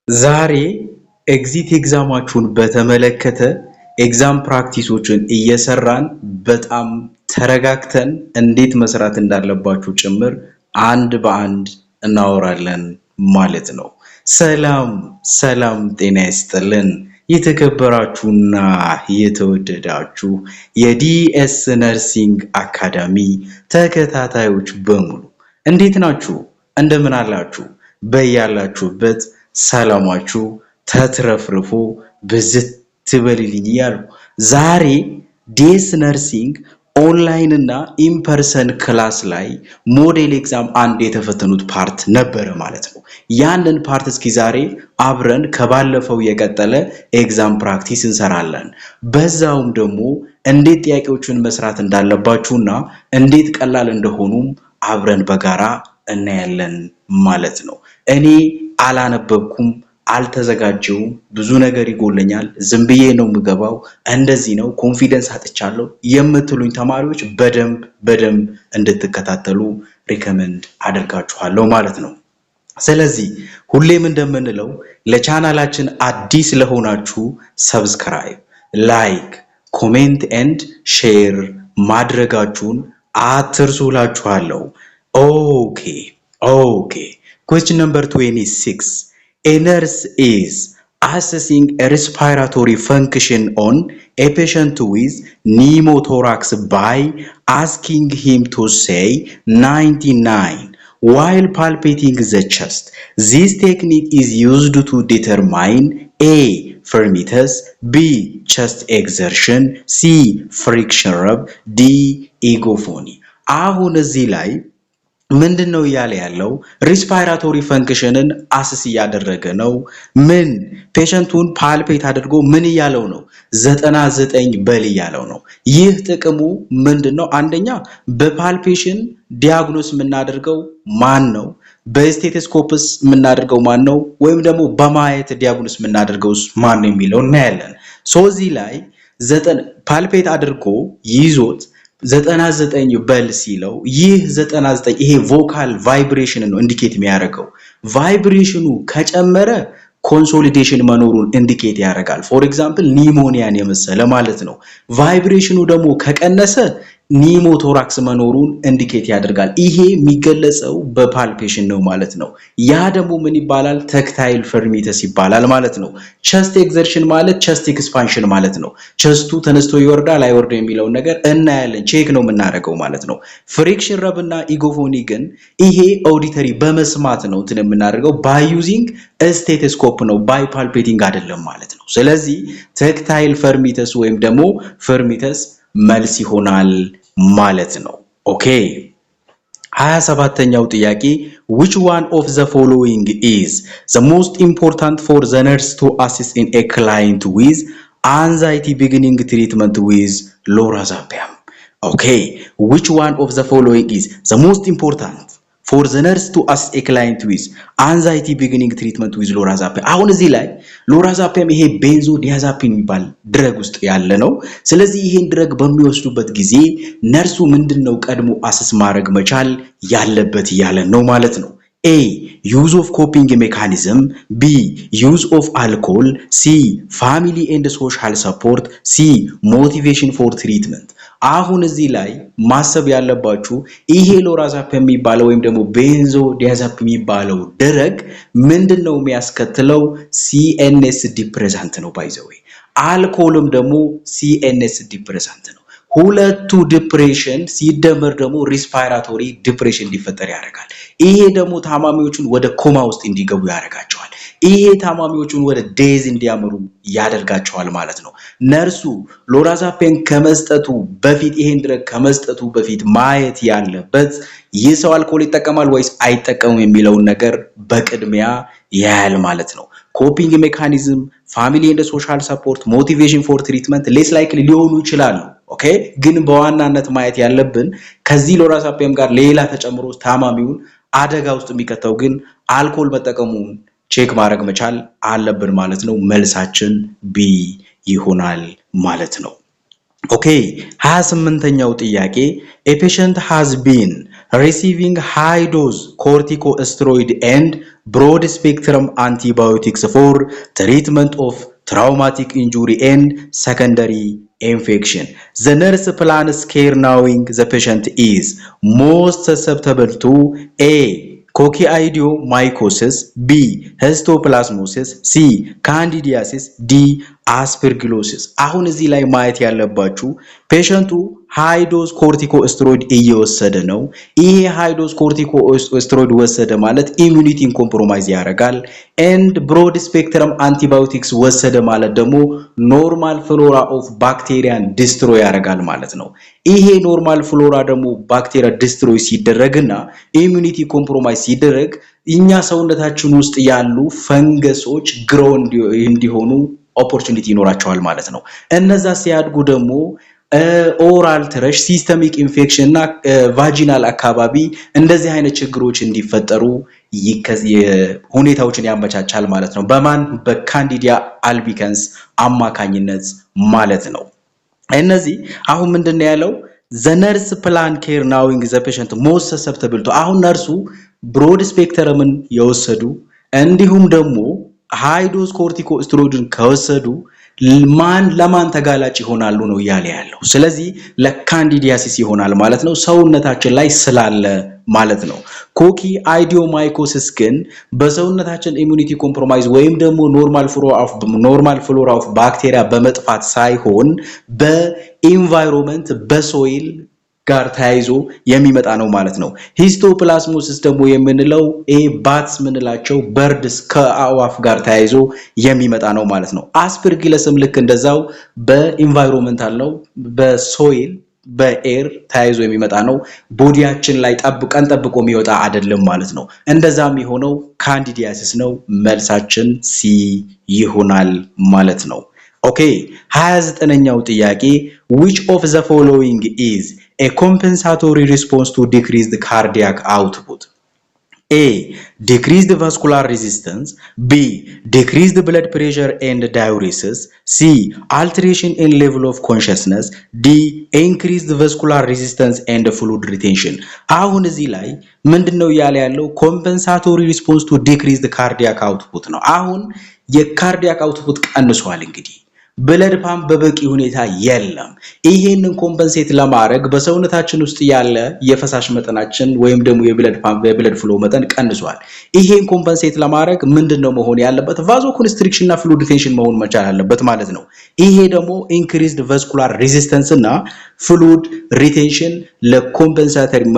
ዛሬ exit exam ኣችሁን በተመለከተ exam practice ኦችን እየሰራን በጣም ተረጋግተን እንዴት መስራት እንዳለባችሁ ጭምር አንድ በአንድ እናወራለን ማለት ነው። ሰላም ሰላም፣ ጤና ይስጥልን የተከበራችሁና የተወደዳችሁ የ DS Nursing Academy ተከታታዮች በሙሉ እንዴት ናችሁ? እንደምን አላችሁ? በያላችሁበት ሰላማችሁ ተትረፍርፎ ብዝት ትበልልኝ እያሉ ዛሬ DS Nursing online እና in person class ላይ model exam አንድ የተፈተኑት part ነበረ ማለት ነው። ያንን part እስኪ ዛሬ አብረን ከባለፈው የቀጠለ exam practice እንሰራለን። በዛውም ደግሞ እንዴት ጥያቄዎቹን መስራት እንዳለባችሁና እንዴት ቀላል እንደሆኑም አብረን በጋራ እናያለን ማለት ነው። እኔ አላነበብኩም፣ አልተዘጋጀሁም፣ ብዙ ነገር ይጎለኛል፣ ዝም ብዬ ነው የምገባው፣ እንደዚህ ነው፣ confidence አጥቻለሁ የምትሉኝ ተማሪዎች በደንብ በደንብ እንድትከታተሉ recommend አደርጋችኋለሁ ማለት ነው። ስለዚህ ሁሌም እንደምንለው ለቻናላችን አዲስ ለሆናችሁ subscribe፣ like፣ comment and share ማድረጋችሁን አትርሱ እላችኋለሁ። Okay, question number 26. A nurse is assessing a respiratory function on a patient with pneumothorax by asking him to say 99 while palpating the chest. This technique is used to determine A. Fremitus, B. Chest exertion, C. Friction rub, D. Egophony. አሁን እዚህ ላይ ምንድን ነው እያለ ያለው? Respiratory function ን assess እያደረገ ነው። ምን patient ኡን palpate አድርጎ ምን እያለው ነው? 99 በል እያለው ነው። ይህ ጥቅሙ ምንድን ነው? አንደኛ በ palpation diagnose የምናደርገው ማን ነው? በ stethoscope ስ የምናደርገው ማን ነው? ወይም ደግሞ በማየት diagnose የምናደርገው ማን ነው የሚለው እናያለን። So እዚህ ላይ palpate አድርጎ ይዞት 99 በል ሲለው ይህ 99 ይሄ vocal vibration ነው indicate የሚያደርገው። Vibration ኑ ከጨመረ consolidation መኖሩን indicate ያደርጋል። For example, pneumonia ን የመሰለ ማለት ነው። Vibration ኑ ደግሞ ከቀነሰ pneumothorax መኖሩን indicate ያደርጋል። ይሄ የሚገለጸው በ palpation ነው ማለት ነው። ያ ደግሞ ምን ይባላል? Tactile fremitus ይባላል ማለት ነው። Chest exertion ማለት chest expansion ማለት ነው። Chest ኡ ተነስቶ ይወርዳል አይወርድም የሚለውን ነገር እናያለን። Check ነው የምናደርገው ማለት ነው። Friction rub እና egophony ግን ይሄ auditory በመስማት ነው እንትን የምናደርገው፣ by using stethoscope ነው፣ by palpating አይደለም ማለት ነው። ስለዚህ tactile fremitus ወይም ደግሞ fremitus መልስ ይሆናል ማለት ነው። Okay, 27ኛው ጥያቄ: Which one of the following is the most important for the nurse to assess in a client with anxiety beginning treatment with lorazepam? Okay, which one of the following is the most important for the nurse to assess a client with anxiety beginning treatment with lorazepam? አሁን እዚህ ላይ lorazepam ይሄ benzodiazepine የሚባል drug ውስጥ ያለ ነው። ስለዚህ ይሄን drug በሚወስዱበት ጊዜ ነርሱ ምንድን ነው ቀድሞ assess ማድረግ መቻል ያለበት እያለን ነው ማለት ነው። A, use of coping mechanism፣ B, use of alcohol፣ C, family and social support፣ C, motivation for treatment። አሁን እዚህ ላይ ማሰብ ያለባችሁ ይሄ lorazepam የሚባለው ወይም ደግሞ benzodiazepine የሚባለው drug ምንድን ነው የሚያስከትለው? CNS depressant ነው። By the way, alcohol ም ደግሞ CNS depressant ነው። ሁለቱ depression ሲደመር ደግሞ respiratory depression እንዲፈጠር ያደርጋል። ይሄ ደግሞ ታማሚዎቹን ወደ ኮማ ውስጥ እንዲገቡ ያደርጋቸዋል። ይሄ ታማሚዎቹን ወደ death እንዲያመሩ ያደርጋቸዋል ማለት ነው። ነርሱ lorazepam ከመስጠቱ በፊት፣ ይሄን drug ከመስጠቱ በፊት ማየት ያለበት ይህ ሰው አልኮል ይጠቀማል ወይስ አይጠቀምም የሚለውን ነገር በቅድሚያ ያያል ማለት ነው። Coping mechanism፣ family and social support፣ motivation for treatment less likely ሊሆኑ ይችላሉ። Okay, ግን በዋናነት ማየት ያለብን ከዚህ lorazepam ጋር ሌላ ተጨምሮ ታማሚውን አደጋ ውስጥ የሚከተው ግን አልኮል መጠቀሙን check ማድረግ መቻል አለብን ማለት ነው። መልሳችን B ይሆናል ማለት ነው። Okay, 28ኛው ጥያቄ: A patient has been receiving high dose corticosteroid and broad spectrum antibiotics for treatment of traumatic injury and secondary infection. The nurse plans care knowing the patient is most susceptible to A. Coccidioidomycosis, B. Histoplasmosis, C. Candidiasis, D. Aspergillosis። አሁን እዚህ ላይ ማየት ያለባችሁ patient ኡ high dose corticosteroid እየወሰደ ነው። ይሄ high dose corticosteroid ወሰደ ማለት immunity ን compromise ያደርጋል። And broad spectrum antibiotics ወሰደ ማለት ደግሞ normal flora of bacteria ን destroy ያደርጋል ማለት ነው። ይሄ normal flora ደግሞ ባክቴሪያ destroy ሲደረግና immunity compromise ሲደረግ እኛ ሰውነታችን ውስጥ ያሉ ፈንገሶች grow እንዲሆኑ opportunity ይኖራቸዋል ማለት ነው። እነዛ ሲያድጉ ደግሞ oral thrush፣ systemic infection እና vaginal አካባቢ እንደዚህ አይነት ችግሮች እንዲፈጠሩ ሁኔታዎችን ያመቻቻል ማለት ነው። በማን? በ Candida albicans አማካኝነት ማለት ነው። እነዚህ አሁን ምንድን ነው ያለው? The nurse plan care knowing the patient most susceptible to። አሁን ነርሱ broad spectrum ን የወሰዱ እንዲሁም ደግሞ high dose corticosteroid ን ከወሰዱ ማን ለማን ተጋላጭ ይሆናሉ ነው እያለ ያለው። ስለዚህ ለ candidiasis ይሆናል ማለት ነው፣ ሰውነታችን ላይ ስላለ ማለት ነው። Coccidioidomycosis ግን በሰውነታችን immunity compromise ወይም ደግሞ normal flora of bacteria በመጥፋት ሳይሆን በ environment፣ በ soil ጋር ተያይዞ የሚመጣ ነው ማለት ነው። Histoplasmosis ደግሞ የምንለው bats የምንላቸው birds ከአእዋፍ ጋር ተያይዞ የሚመጣ ነው ማለት ነው። Aspergillus ም ልክ እንደዛው በ environmental ነው፣ በ soil፣ በ air ተያይዞ የሚመጣ ነው። Body ያችን ላይ ቀን ጠብቆ የሚወጣ አይደለም ማለት ነው። እንደዛም የሆነው candidiasis ነው። መልሳችን C ይሆናል ማለት ነው። Okay፣ 29ኛው ጥያቄ፣ which of the following is a compensatory response to decreased cardiac output? A. Decreased vascular resistance. B. Decreased blood pressure and diuresis. C. Alteration in level of consciousness. D. Increased vascular resistance and fluid retention. አሁን እዚህ ላይ ምንድን ነው እያለ ያለው? Compensatory response to decreased cardiac output ነው። አሁን የ cardiac output ቀንሷል፣ እንግዲህ blood pump በበቂ ሁኔታ የለም። ይሄንን compensate ለማድረግ በሰውነታችን ውስጥ ያለ የፈሳሽ መጠናችን ወይም ደግሞ የ blood pump፣ የ blood flow መጠን ቀንሷል። ይሄን compensate ለማድረግ ምንድን ነው መሆን ያለበት? Vasoconstriction እና fluid retention መሆን መቻል አለበት ማለት ነው። ይሄ ደግሞ increased vascular resistance እና fluid retention ለ compensatory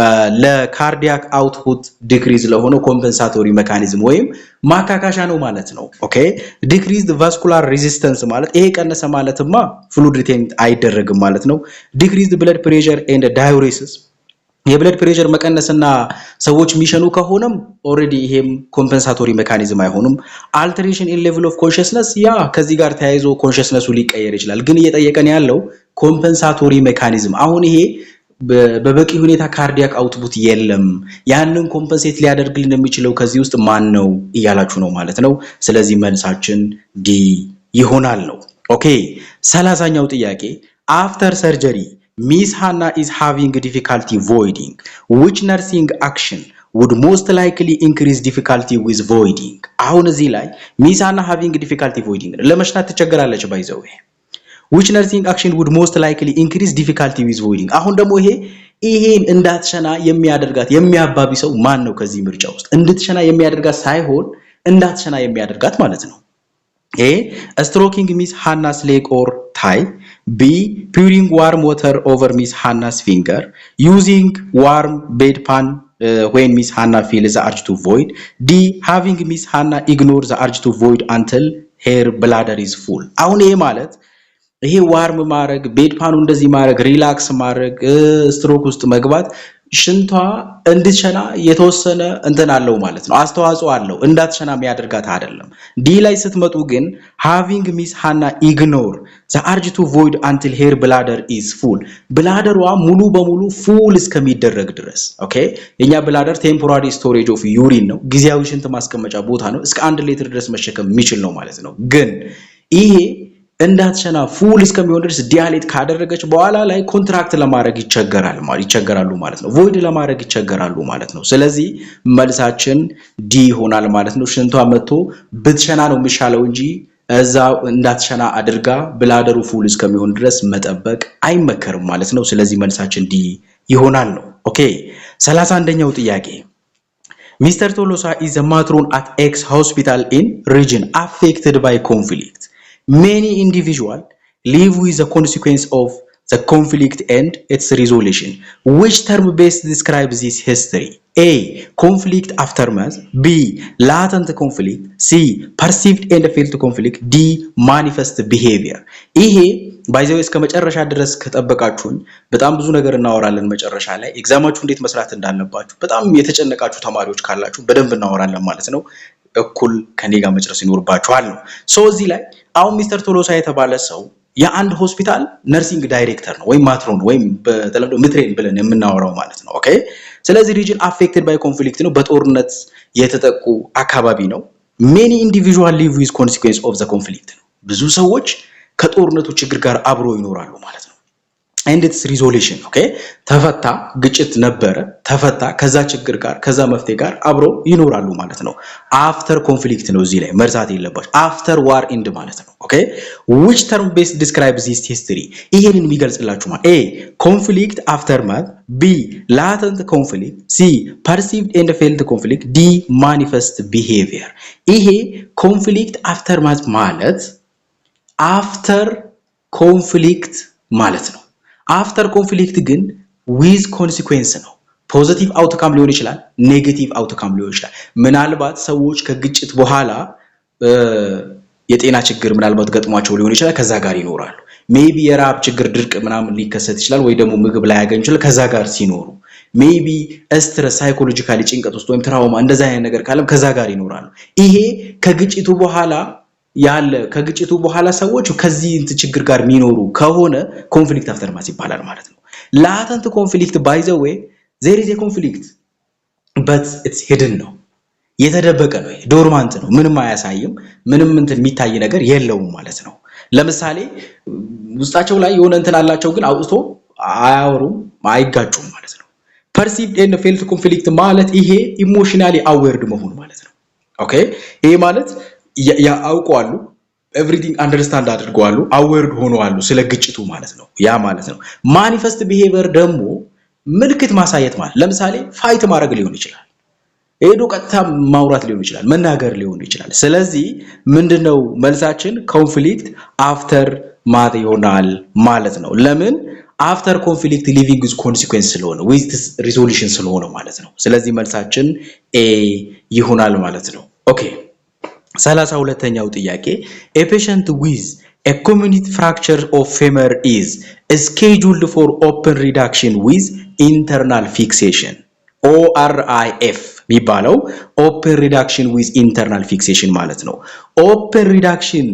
ለ cardiac output decrease ለሆነው compensatory mechanism ወይም ማካካሻ ነው ማለት ነው። Okay፣ decreased vascular resistance ማለት ይሄ ቀነሰ ማለትማ fluid retain አይደረግም ማለት ነው። Decreased blood pressure and diuresis፣ የ blood pressure መቀነስና ሰዎች የሚሸኑ ከሆነም already ይሄም compensatory mechanism አይሆኑም። Alteration in level of consciousness፣ ያ ከዚህ ጋር ተያይዞ consciousness ኡ ሊቀየር ይችላል። ግን እየጠየቀን ያለው compensatory mechanism፣ አሁን ይሄ በበቂ ሁኔታ cardiac output የለም፣ ያንን compensate ሊያደርግልን የሚችለው ከዚህ ውስጥ ማን ነው እያላችሁ ነው ማለት ነው። ስለዚህ መልሳችን D ይሆናል ነው። Okay፣ 30ኛው ጥያቄ፣ after surgery Miss Hanna is having difficulty voiding. Which nursing action would most likely increase difficulty with voiding? አሁን እዚህ ላይ Miss Hanna having difficulty voiding፣ ለመሽናት ትቸገራለች፣ by the way። Which nursing action would most likely increase difficulty with voiding? አሁን ደግሞ ይሄን እንዳትሸና የሚያደርጋት፣ የሚያባብሰው ማን ነው? ከዚህ ምርጫ ውስጥ እንድትሸና የሚያደርጋት ሳይሆን እንዳትሸና የሚያደርጋት ማለት ነው። A. Stroking Miss Hanna's leg or thigh. B. Pouring warm water over Miss Hanna's finger. Using warm bedpan when Miss Hanna feels the urge to void. D. Having Miss Hanna ignore the urge to void until her bladder is full. አሁን ይሄ ማለት ይሄ warm ማድረግ፣ bedpan ኑ እንደዚህ ማድረግ፣ relax ማድረግ፣ ስትሮክ ውስጥ መግባት ሽንቷ እንድትሸና የተወሰነ እንትን አለው ማለት ነው፣ አስተዋጽኦ አለው። እንዳትሸና የሚያደርጋት አይደለም። D ላይ ስትመጡ ግን having Miss Hanna ignore the urge to void until her bladder is full፣ bladder ሯ ሙሉ በሙሉ full እስከሚደረግ ድረስ። Okay፣ የኛ bladder temporary storage of urine ነው፣ ጊዜያዊ ሽንት ማስቀመጫ ቦታ ነው። እስከ 1 ሊትር ድረስ መሸከም የሚችል ነው ማለት ነው። ግን ይሄ እንዳትሸና full እስከሚሆን ድረስ dilate ካደረገች በኋላ ላይ contract ለማድረግ ይቸገራሉ ማለት ነው። Void ለማድረግ ይቸገራሉ ማለት ነው። ስለዚህ መልሳችን D ይሆናል ማለት ነው። ሽንቷ መጥቶ ብትሸና ነው የሚሻለው እንጂ እዛ እንዳትሸና አድርጋ bladder ኡ full እስከሚሆን ድረስ መጠበቅ አይመከርም ማለት ነው። ስለዚህ መልሳችን D ይሆናል ነው። Okay፣ 31ኛው ጥያቄ። ሚስተር ቶሎሳ is matron at X hospital in region affected by conflict. Many individual live with the consequence of the conflict and its resolution. Which term best describes this history? A. Conflict aftermath. B. Latent conflict. C. Perceived and felt conflict. D. Manifest behavior. ይሄ by the way እስከ መጨረሻ ድረስ ከጠበቃችሁኝ በጣም ብዙ ነገር እናወራለን። መጨረሻ ላይ exam ኣችሁ እንዴት መስራት እንዳለባችሁ በጣም የተጨነቃችሁ ተማሪዎች ካላችሁ በደንብ እናወራለን ማለት ነው። እኩል ከኔ ጋር መጨረስ ይኖርባችኋል ነው። So እዚህ ላይ አሁን ሚስተር ቶሎሳ የተባለ ሰው የአንድ ሆስፒታል nursing director ነው ወይም matron ወይም በተለምዶ ምትሬን ብለን የምናወራው ማለት ነው። Okay፣ ስለዚህ region affected by conflict ነው፣ በጦርነት የተጠቁ አካባቢ ነው። Many individual live with consequence of the conflict ነው። ብዙ ሰዎች ከጦርነቱ ችግር ጋር አብሮ ይኖራሉ ማለት ነው። And its resolution, okay፣ ተፈታ፣ ግጭት ነበረ፣ ተፈታ፣ ከዛ ችግር ጋር ከዛ መፍትሄ ጋር አብሮ ይኖራሉ ማለት ነው። After conflict ነው፣ እዚህ ላይ መርሳት የለባችሁ። After war end ማለት ነው። Okay, which term best describe this history? ይሄንን የሚገልጽላችሁ ማለት A, conflict aftermath፣ B, latent conflict፣ C, perceived and felt conflict፣ D, manifest behavior። ይሄ conflict aftermath ማለት after conflict ማለት ነው። After conflict ግን with consequence ነው። Positive outcome ሊሆን ይችላል፣ negative outcome ሊሆን ይችላል። ምናልባት ሰዎች ከግጭት በኋላ የጤና ችግር ምናልባት ገጥሟቸው ሊሆን ይችላል፣ ከዛ ጋር ይኖራሉ። Maybe የረሃብ ችግር፣ ድርቅ ምናምን ሊከሰት ይችላል፣ ወይ ደግሞ ምግብ ላያገኙ ይችላል። ከዛ ጋር ሲኖሩ maybe stress፣ psychologically ጭንቀት ውስጥ ወይም trauma እንደዛ አይነት ነገር ካለም ከዛ ጋር ይኖራሉ። ይሄ ከግጭቱ በኋላ ያለ፣ ከግጭቱ በኋላ ሰዎች ከዚህ እንትን ችግር ጋር የሚኖሩ ከሆነ conflict aftermath ይባላል ማለት ነው። Latent conflict, by the way, there is a conflict but it's hidden ነው፣ የተደበቀ ነው፣ dormant ነው፣ ምንም አያሳይም፣ ምንም እንትን የሚታይ ነገር የለውም ማለት ነው። ለምሳሌ ውስጣቸው ላይ የሆነ እንትን አላቸው፣ ግን አውጥቶ አያወሩም፣ አይጋጩም ማለት ነው። Perceived and felt conflict ማለት ይሄ emotionally aware መሆን ማለት ነው። Okay፣ ይሄ ማለት ያውቀዋሉ፣ everything understand አድርገዋሉ፣ aware ሆነዋሉ ስለ ግጭቱ ማለት ነው። ያ ማለት ነው። Manifest behavior ደግሞ ምልክት ማሳየት ማለት ለምሳሌ fight ማድረግ ሊሆን ይችላል። ሄዶ ቀጥታ ማውራት ሊሆን ይችላል፣ መናገር ሊሆን ይችላል። ስለዚህ ምንድነው መልሳችን? Conflict aftermath ይሆናል ማለት ነው። ለምን? After conflict living with consequence ስለሆነ፣ with resolution ስለሆነ ማለት ነው። ስለዚህ መልሳችን A ይሆናል ማለት ነው። Okay፣ 32ኛው ጥያቄ። A patient with a comminuted fracture of femur is scheduled for open reduction with internal fixation. ORIF የሚባለው open reduction with internal fixation ማለት ነው። Open reduction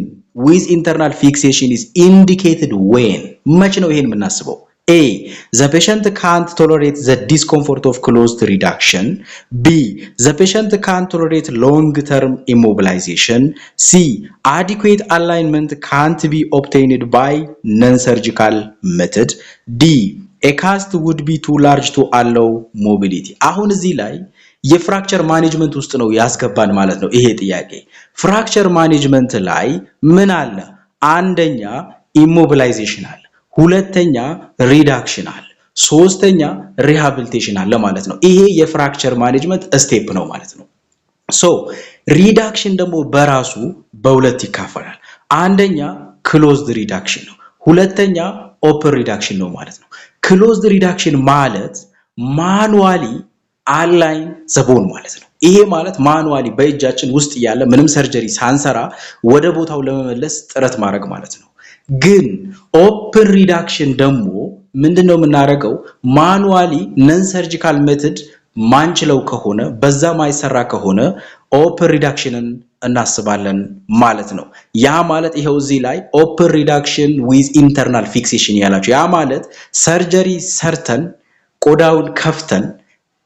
with internal fixation is indicated when? መች ነው ይሄን የምናስበው? ኤ ዘ ፔሸንት ካንት ቶለሬት ዘ ዲስኮምፎርት ኦፍ ክሎዝድ ሪዳክሽን፣ ቢ ዘ ፔሸንት ካንት ቶለሬት ሎንግ ተርም ኢሞቢላይዜሽን፣ ሲ አዲኩዌት አላይንመንት ካንት ቢ ኦብቴንድ ባይ ነን ሰርጂካል ሜተድ፣ D, a cast would be too large to allow mobility። አሁን እዚህ ላይ የ fracture management ውስጥ ነው ያስገባን ማለት ነው። ይሄ ጥያቄ fracture management ላይ ምን አለ? አንደኛ immobilization አለ፣ ሁለተኛ reduction አለ፣ ሶስተኛ rehabilitation አለ ማለት ነው። ይሄ የ fracture management step ነው ማለት ነው። So reduction ደግሞ በራሱ በሁለት ይካፈላል። አንደኛ closed reduction ነው፣ ሁለተኛ open reduction ነው ማለት ነው። Closed reduction ማለት manually align the bone ማለት ነው። ይሄ ማለት manually በእጃችን ውስጥ እያለ ምንም surgery ሳንሰራ ወደ ቦታው ለመመለስ ጥረት ማድረግ ማለት ነው። ግን open reduction ደግሞ ምንድን ነው የምናደርገው? Manually non surgical method ማንችለው ከሆነ፣ በዛ ማይሰራ ከሆነ open reduction ን እናስባለን ማለት ነው። ያ ማለት ይኸው እዚህ ላይ open reduction with internal fixation ያላቸው፣ ያ ማለት surgery ሰርተን ቆዳውን ከፍተን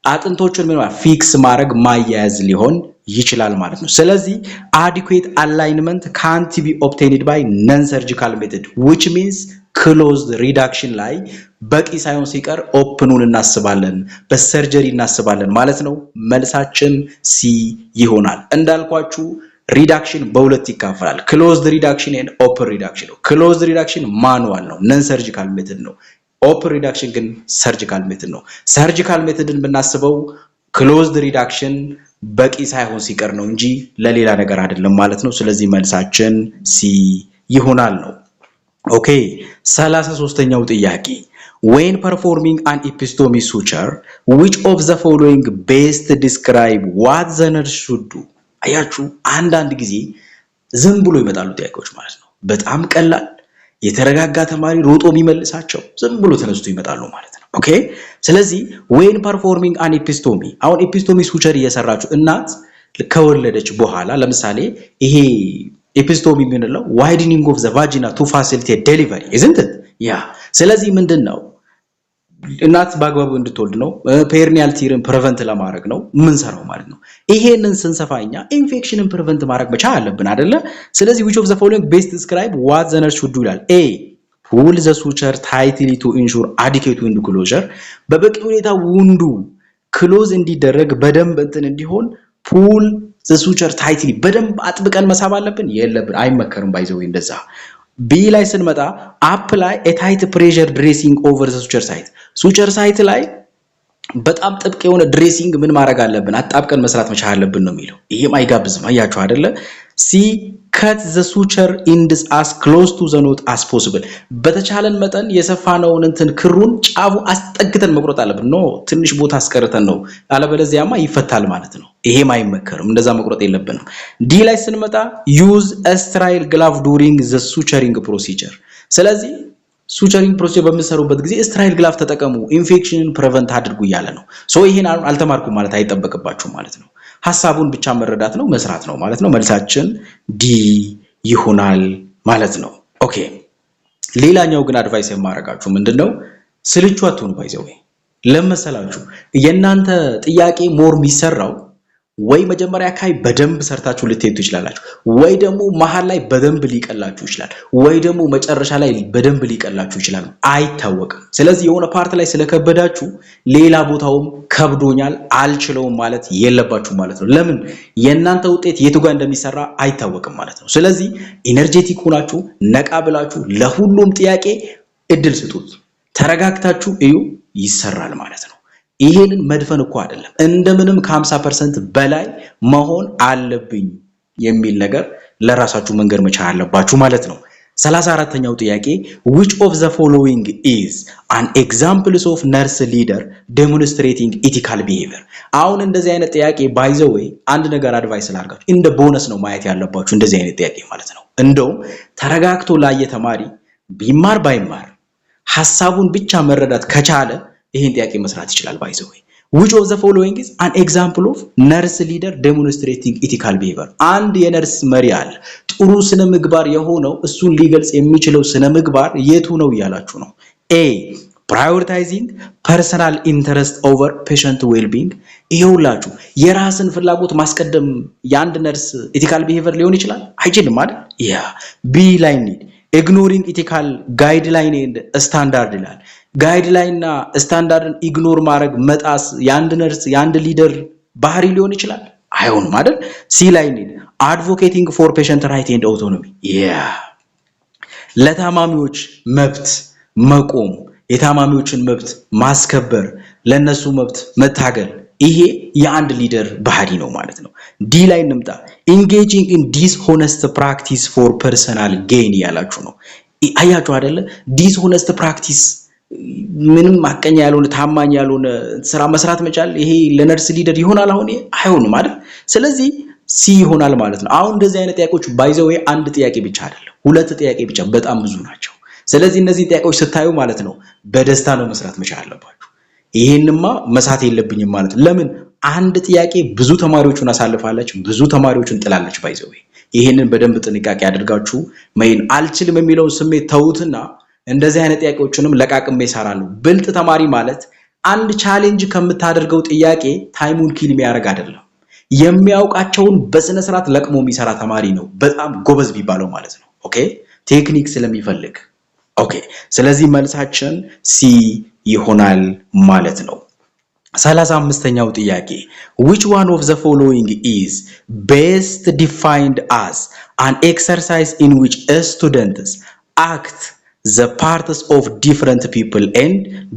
አጥንቶቹን ምን fix ማድረግ ማያያዝ ሊሆን ይችላል ማለት ነው። ስለዚህ አዲኩዌት አላይንመንት ካንት ቢ ኦብቴንድ ባይ ነን ሰርጂካል ሜቶድ፣ ዊች ሚንስ ክሎዝድ ሪዳክሽን ላይ በቂ ሳይሆን ሲቀር open ኑን እናስባለን፣ በ surgery እናስባለን ማለት ነው። መልሳችን C ይሆናል። እንዳልኳችሁ reduction በሁለት ይካፈላል። Closed reduction and open reduction ነው። Closed reduction manual ነው፣ non surgical method ነው። Open reduction ግን surgical method ነው። Surgical method ን ብናስበው closed reduction በቂ ሳይሆን ሲቀር ነው እንጂ ለሌላ ነገር አይደለም ማለት ነው። ስለዚህ መልሳችን C ይሆናል ነው። Okay፣ 33ኛው ጥያቄ፣ when performing an episiotomy suture, which of the following best describe what the nurse should do? አያችሁ፣ አንዳንድ ጊዜ ዝም ብሎ ይመጣሉ ጥያቄዎች ማለት ነው። በጣም ቀላል፣ የተረጋጋ ተማሪ ሮጦ የሚመልሳቸው ዝም ብሎ ተነስቶ ይመጣሉ ማለት ነው። Okay፣ ስለዚህ when performing an episiotomy፣ አሁን episiotomy suture እየሰራችሁ እናት ከወለደች በኋላ፣ ለምሳሌ ይሄ episiotomy የምንለው widening of the vagina to facilitate delivery, isn't it? Yeah። ስለዚህ ምንድን ነው፣ እናት በአግባቡ እንድትወልድ ነው። Perineal tear ን prevent ለማድረግ ነው የምንሰራው ማለት ነው። ይሄንን ስንሰፋ እኛ infection ን prevent ማድረግ መቻል አለብን አይደለ? ስለዚህ which of the following best describe what the nurse should do ይላል። A, pull the suture tightly to ensure adequate wound closure፣ በበቂ ሁኔታ wound ኡ close እንዲደረግ፣ በደንብ እንትን እንዲሆን pull the suture tightly በደንብ አጥብቀን መሳብ አለብን? የለብን፣ አይመከርም። By the way እንደዛ። B ላይ ስንመጣ apply a tight pressure dressing over the suture site፣ Suture site ላይ በጣም ጥብቅ የሆነ dressing ምን ማድረግ አለብን? አጣብቀን መስራት መቻል አለብን ነው የሚለው። ይሄም አይጋብዝም። አያችሁ አይደለ? C, cut the suture ends as close to the knot as possible፣ በተቻለን መጠን የሰፋነውን እንትን ክሩን ጫፉ አስጠግተን መቁረጥ አለብን። No፣ ትንሽ ቦታ አስቀርተን ነው፣ አለበለዚያማ ይፈታል ማለት ነው። ይሄም አይመከርም፣ እንደዛ መቁረጥ የለብንም። D ላይ ስንመጣ use sterile glove during the suturing procedure። ስለዚህ suturing procedure በምትሰሩበት ጊዜ sterile glove ተጠቀሙ፣ infection ን prevent አድርጉ እያለ ነው። So ይሄን አልተማርኩም ማለት አይጠበቅባችሁም ማለት ነው። ሀሳቡን ብቻ መረዳት ነው፣ መስራት ነው ማለት ነው። መልሳችን D ይሆናል ማለት ነው። Okay፣ ሌላኛው ግን advice የማደርጋችሁ ምንድን ነው፣ ስልቹ አትሁኑ። By the way ለመሰላችሁ የእናንተ ጥያቄ more የሚሰራው ወይ መጀመሪያ አካባቢ በደንብ ሰርታችሁ ልትሄዱ ትችላላችሁ፣ ወይ ደግሞ መሀል ላይ በደንብ ሊቀላችሁ ይችላል፣ ወይ ደግሞ መጨረሻ ላይ በደንብ ሊቀላችሁ ይችላል። አይታወቅም። ስለዚህ የሆነ part ላይ ስለከበዳችሁ ሌላ ቦታውም ከብዶኛል አልችለውም ማለት የለባችሁም ማለት ነው። ለምን? የእናንተ ውጤት የቱ ጋር እንደሚሰራ አይታወቅም ማለት ነው። ስለዚህ energetic ሆናችሁ፣ ነቃ ብላችሁ ለሁሉም ጥያቄ እድል ስጡት። ተረጋግታችሁ እዩ፣ ይሰራል ማለት ነው። ይሄንን መድፈን እኮ አይደለም፣ እንደምንም ከ50% በላይ መሆን አለብኝ የሚል ነገር ለራሳችሁ መንገር መቻል አለባችሁ ማለት ነው። 34ኛው ጥያቄ፣ which of the following is an examples of nurse leader demonstrating ethical behavior? አሁን እንደዚህ አይነት ጥያቄ by the way አንድ ነገር advice ላድርጋችሁ፣ እንደ ቦነስ ነው ማየት ያለባችሁ እንደዚህ አይነት ጥያቄ ማለት ነው። እንደውም ተረጋግቶ ላየ ተማሪ ቢማር ባይማር ሐሳቡን ብቻ መረዳት ከቻለ ይህን ጥያቄ መስራት ይችላል። By the way, which of the following is an example of nurse leader demonstrating ethical behavior? አንድ የነርስ መሪ አለ፣ ጥሩ ስነ ምግባር የሆነው፣ እሱን ሊገልጽ የሚችለው ስነ ምግባር የቱ ነው እያላችሁ ነው። A, prioritizing personal interest over patient well-being። ይኸውላችሁ፣ የራስን ፍላጎት ማስቀደም የአንድ nurse ethical behavior ሊሆን ይችላል? አይችልም አይደል? Yeah። B ላይ እንሂድ። Ignoring ethical guideline and standard ይላል። Guideline እና standard ን ignore ማድረግ፣ መጣስ የአንድ ነርስ፣ የአንድ leader ባህሪ ሊሆን ይችላል? አይሆንም አይደል? C ላይ እንሂድ። Advocating for patient right and autonomy። Yeah፣ ለታማሚዎች መብት መቆም፣ የታማሚዎችን መብት ማስከበር፣ ለነሱ መብት መታገል፣ ይሄ የአንድ leader ባህሪ ነው ማለት ነው። D ላይ እንምጣ። Engaging in dishonest practice for personal gain እያላችሁ ነው። አያችሁ አይደለ? Dishonest practice፣ ምንም ሐቀኛ ያልሆነ፣ ታማኝ ያልሆነ ስራ መስራት መቻል፣ ይሄ ለ nurse leader ይሆናል? አሁን አይሆንም አይደል? ስለዚህ C ይሆናል ማለት ነው። አሁን እንደዚህ አይነት ጥያቄዎች by the way አንድ ጥያቄ ብቻ አይደለም፣ ሁለት ጥያቄ ብቻ፣ በጣም ብዙ ናቸው። ስለዚህ እነዚህ ጥያቄዎች ስታዩ ማለት ነው በደስታ ነው መስራት መቻል አለባችሁ። ይሄንማ መሳት የለብኝም ማለት ነው። ለምን? አንድ ጥያቄ ብዙ ተማሪዎቹን አሳልፋለች፣ ብዙ ተማሪዎቹን ጥላለች። By the way ይሄንን በደንብ ጥንቃቄ አድርጋችሁ መይን አልችልም የሚለውን ስሜት ተዉትና እንደዚህ አይነት ጥያቄዎችንም ለቃቅሜ እሰራለሁ። ብልጥ ተማሪ ማለት አንድ challenge ከምታደርገው ጥያቄ time ኡን kill የሚያደርግ አይደለም። የሚያውቃቸውን በስነ ስርዓት ለቅሞ የሚሰራ ተማሪ ነው በጣም ጎበዝ የሚባለው ማለት ነው። Okay, technique ስለሚፈልግ። Okay, ስለዚህ መልሳችን C ይሆናል ማለት ነው። 35ኛው ጥያቄ፣ which one of the following is best defined as an exercise in which students act the parts of different people and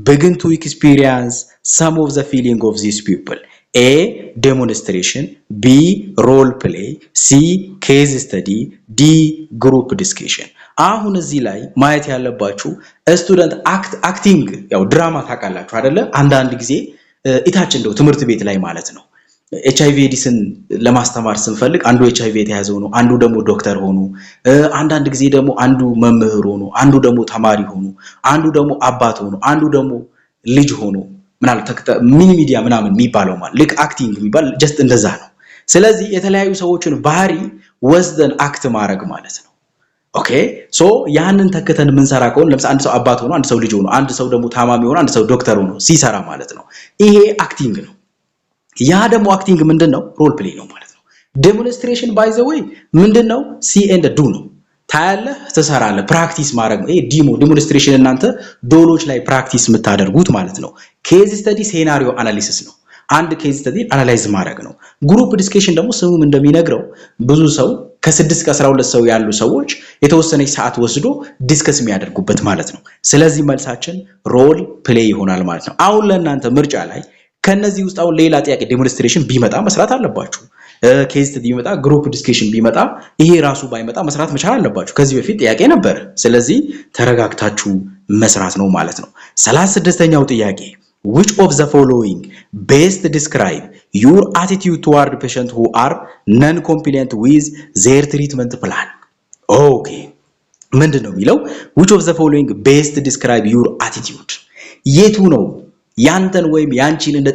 begin to experience some of the feeling of these people? A, demonstration፣ B, role play፣ C, case study፣ D, group discussion። አሁን እዚህ ላይ ማየት ያለባችሁ student act፣ acting ያው ድራማ ታውቃላችሁ አይደለ? አንዳንድ ጊዜ እታች እንደው ትምህርት ቤት ላይ ማለት ነው HIV ኤድስን ለማስተማር ስንፈልግ አንዱ ኤች አይቪ የተያዘው ነው፣ አንዱ ደግሞ ዶክተር ሆኖ፣ አንዳንድ ጊዜ ደግሞ አንዱ መምህር ሆኖ፣ አንዱ ደግሞ ተማሪ ሆኖ፣ አንዱ ደግሞ አባት ሆኖ፣ አንዱ ደግሞ ልጅ ሆኖ ምናምን mini media ምናምን የሚባለው ማለት ልክ acting የሚባል just እንደዛ ነው። ስለዚህ የተለያዩ ሰዎችን ባህሪ ወስደን act ማድረግ ማለት ነው። Okay, so ያንን ተክተን የምንሰራ ከሆነ ለምሳሌ አንድ ሰው አባት ሆኖ፣ አንድ ሰው ልጅ ሆኖ፣ አንድ ሰው ደግሞ ታማሚ ሆኖ፣ አንድ ሰው ዶክተር ሆኖ ሲሰራ ማለት ነው። ይሄ acting ነው። ያ ደግሞ acting ምንድን ነው? Role play ነው ማለት ነው። Demonstration, by the way, ምንድን ነው? See and do ነው። ታያለህ፣ ትሰራለህ፣ practice ማድረግ ነው። ይሄ demonstration እናንተ doll ኦች ላይ practice የምታደርጉት ማለት ነው። Case study scenario analysis ነው። አንድ case study analyze ማድረግ ነው። Group discussion ደግሞ ስሙም እንደሚነግረው ብዙ ሰው ከ6 እስከ 12 ሰው ያሉ ሰዎች የተወሰነች ሰዓት ወስዶ discuss የሚያደርጉበት ማለት ነው። ስለዚህ መልሳችን role play ይሆናል ማለት ነው። አሁን ለእናንተ ምርጫ ላይ ከነዚህ ውስጥ አሁን ሌላ ጥያቄ demonstration ቢመጣ መስራት አለባችሁ። Case study ቢመጣ፣ group discussion ቢመጣ፣ ይሄ ራሱ ባይመጣ መስራት መቻል አለባችሁ። ከዚህ በፊት ጥያቄ ነበር። ስለዚህ ተረጋግታችሁ መስራት ነው ማለት ነው። 36ኛው ጥያቄ፣ which of the following best describe your attitude toward patient who are non-compliant with their treatment plan? Okay, ምንድን ነው የሚለው? Which of the following best describe your attitude፣ የቱ ነው ያንተን ወይም ያንቺን እንደ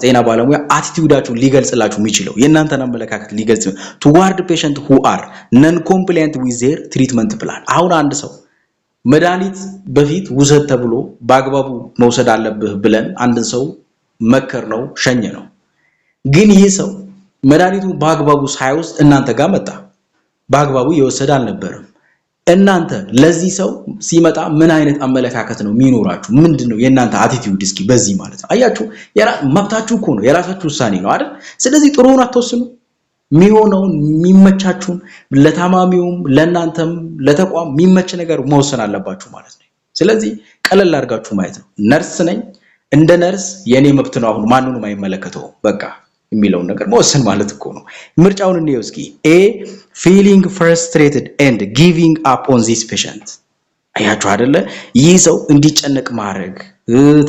ጤና ባለሙያ attitude ኣችሁን ሊገልጽላችሁ የሚችለው፣ የእናንተን አመለካከት ሊገልጽ toward patient who are non compliant with their treatment plan? አሁን አንድ ሰው መድኃኒት በፊት ውሰድ ተብሎ በአግባቡ መውሰድ አለብህ ብለን አንድን ሰው መከርነው፣ ሸኘነው። ግን ይህ ሰው መድኃኒቱ በአግባቡ ሳይወስድ እናንተ ጋር መጣ። በአግባቡ እየወሰደ አልነበረም። እናንተ ለዚህ ሰው ሲመጣ ምን አይነት አመለካከት ነው የሚኖራችሁ? ምንድን ነው የእናንተ attitude? እስኪ በዚህ ማለት ነው። አያችሁ፣ መብታችሁ እኮ ነው፣ የራሳችሁ ውሳኔ ነው አይደል? ስለዚህ ጥሩውን አትወስኑ። የሚሆነውን፣ የሚመቻችሁን፣ ለታማሚውም ለእናንተም ለተቋም የሚመች ነገር መወሰን አለባችሁ ማለት ነው። ስለዚህ ቀለል አድርጋችሁ ማየት ነው። ነርስ ነኝ፣ እንደ ነርስ የእኔ መብት ነው፣ አሁን ማንንም አይመለከተውም በቃ የሚለውን ነገር መወሰን ማለት እኮ ነው። ምርጫውን እንየው እስኪ። A, feeling frustrated and giving up on this patient። አያችሁ አይደለ? ይህ ሰው እንዲጨነቅ ማድረግ፣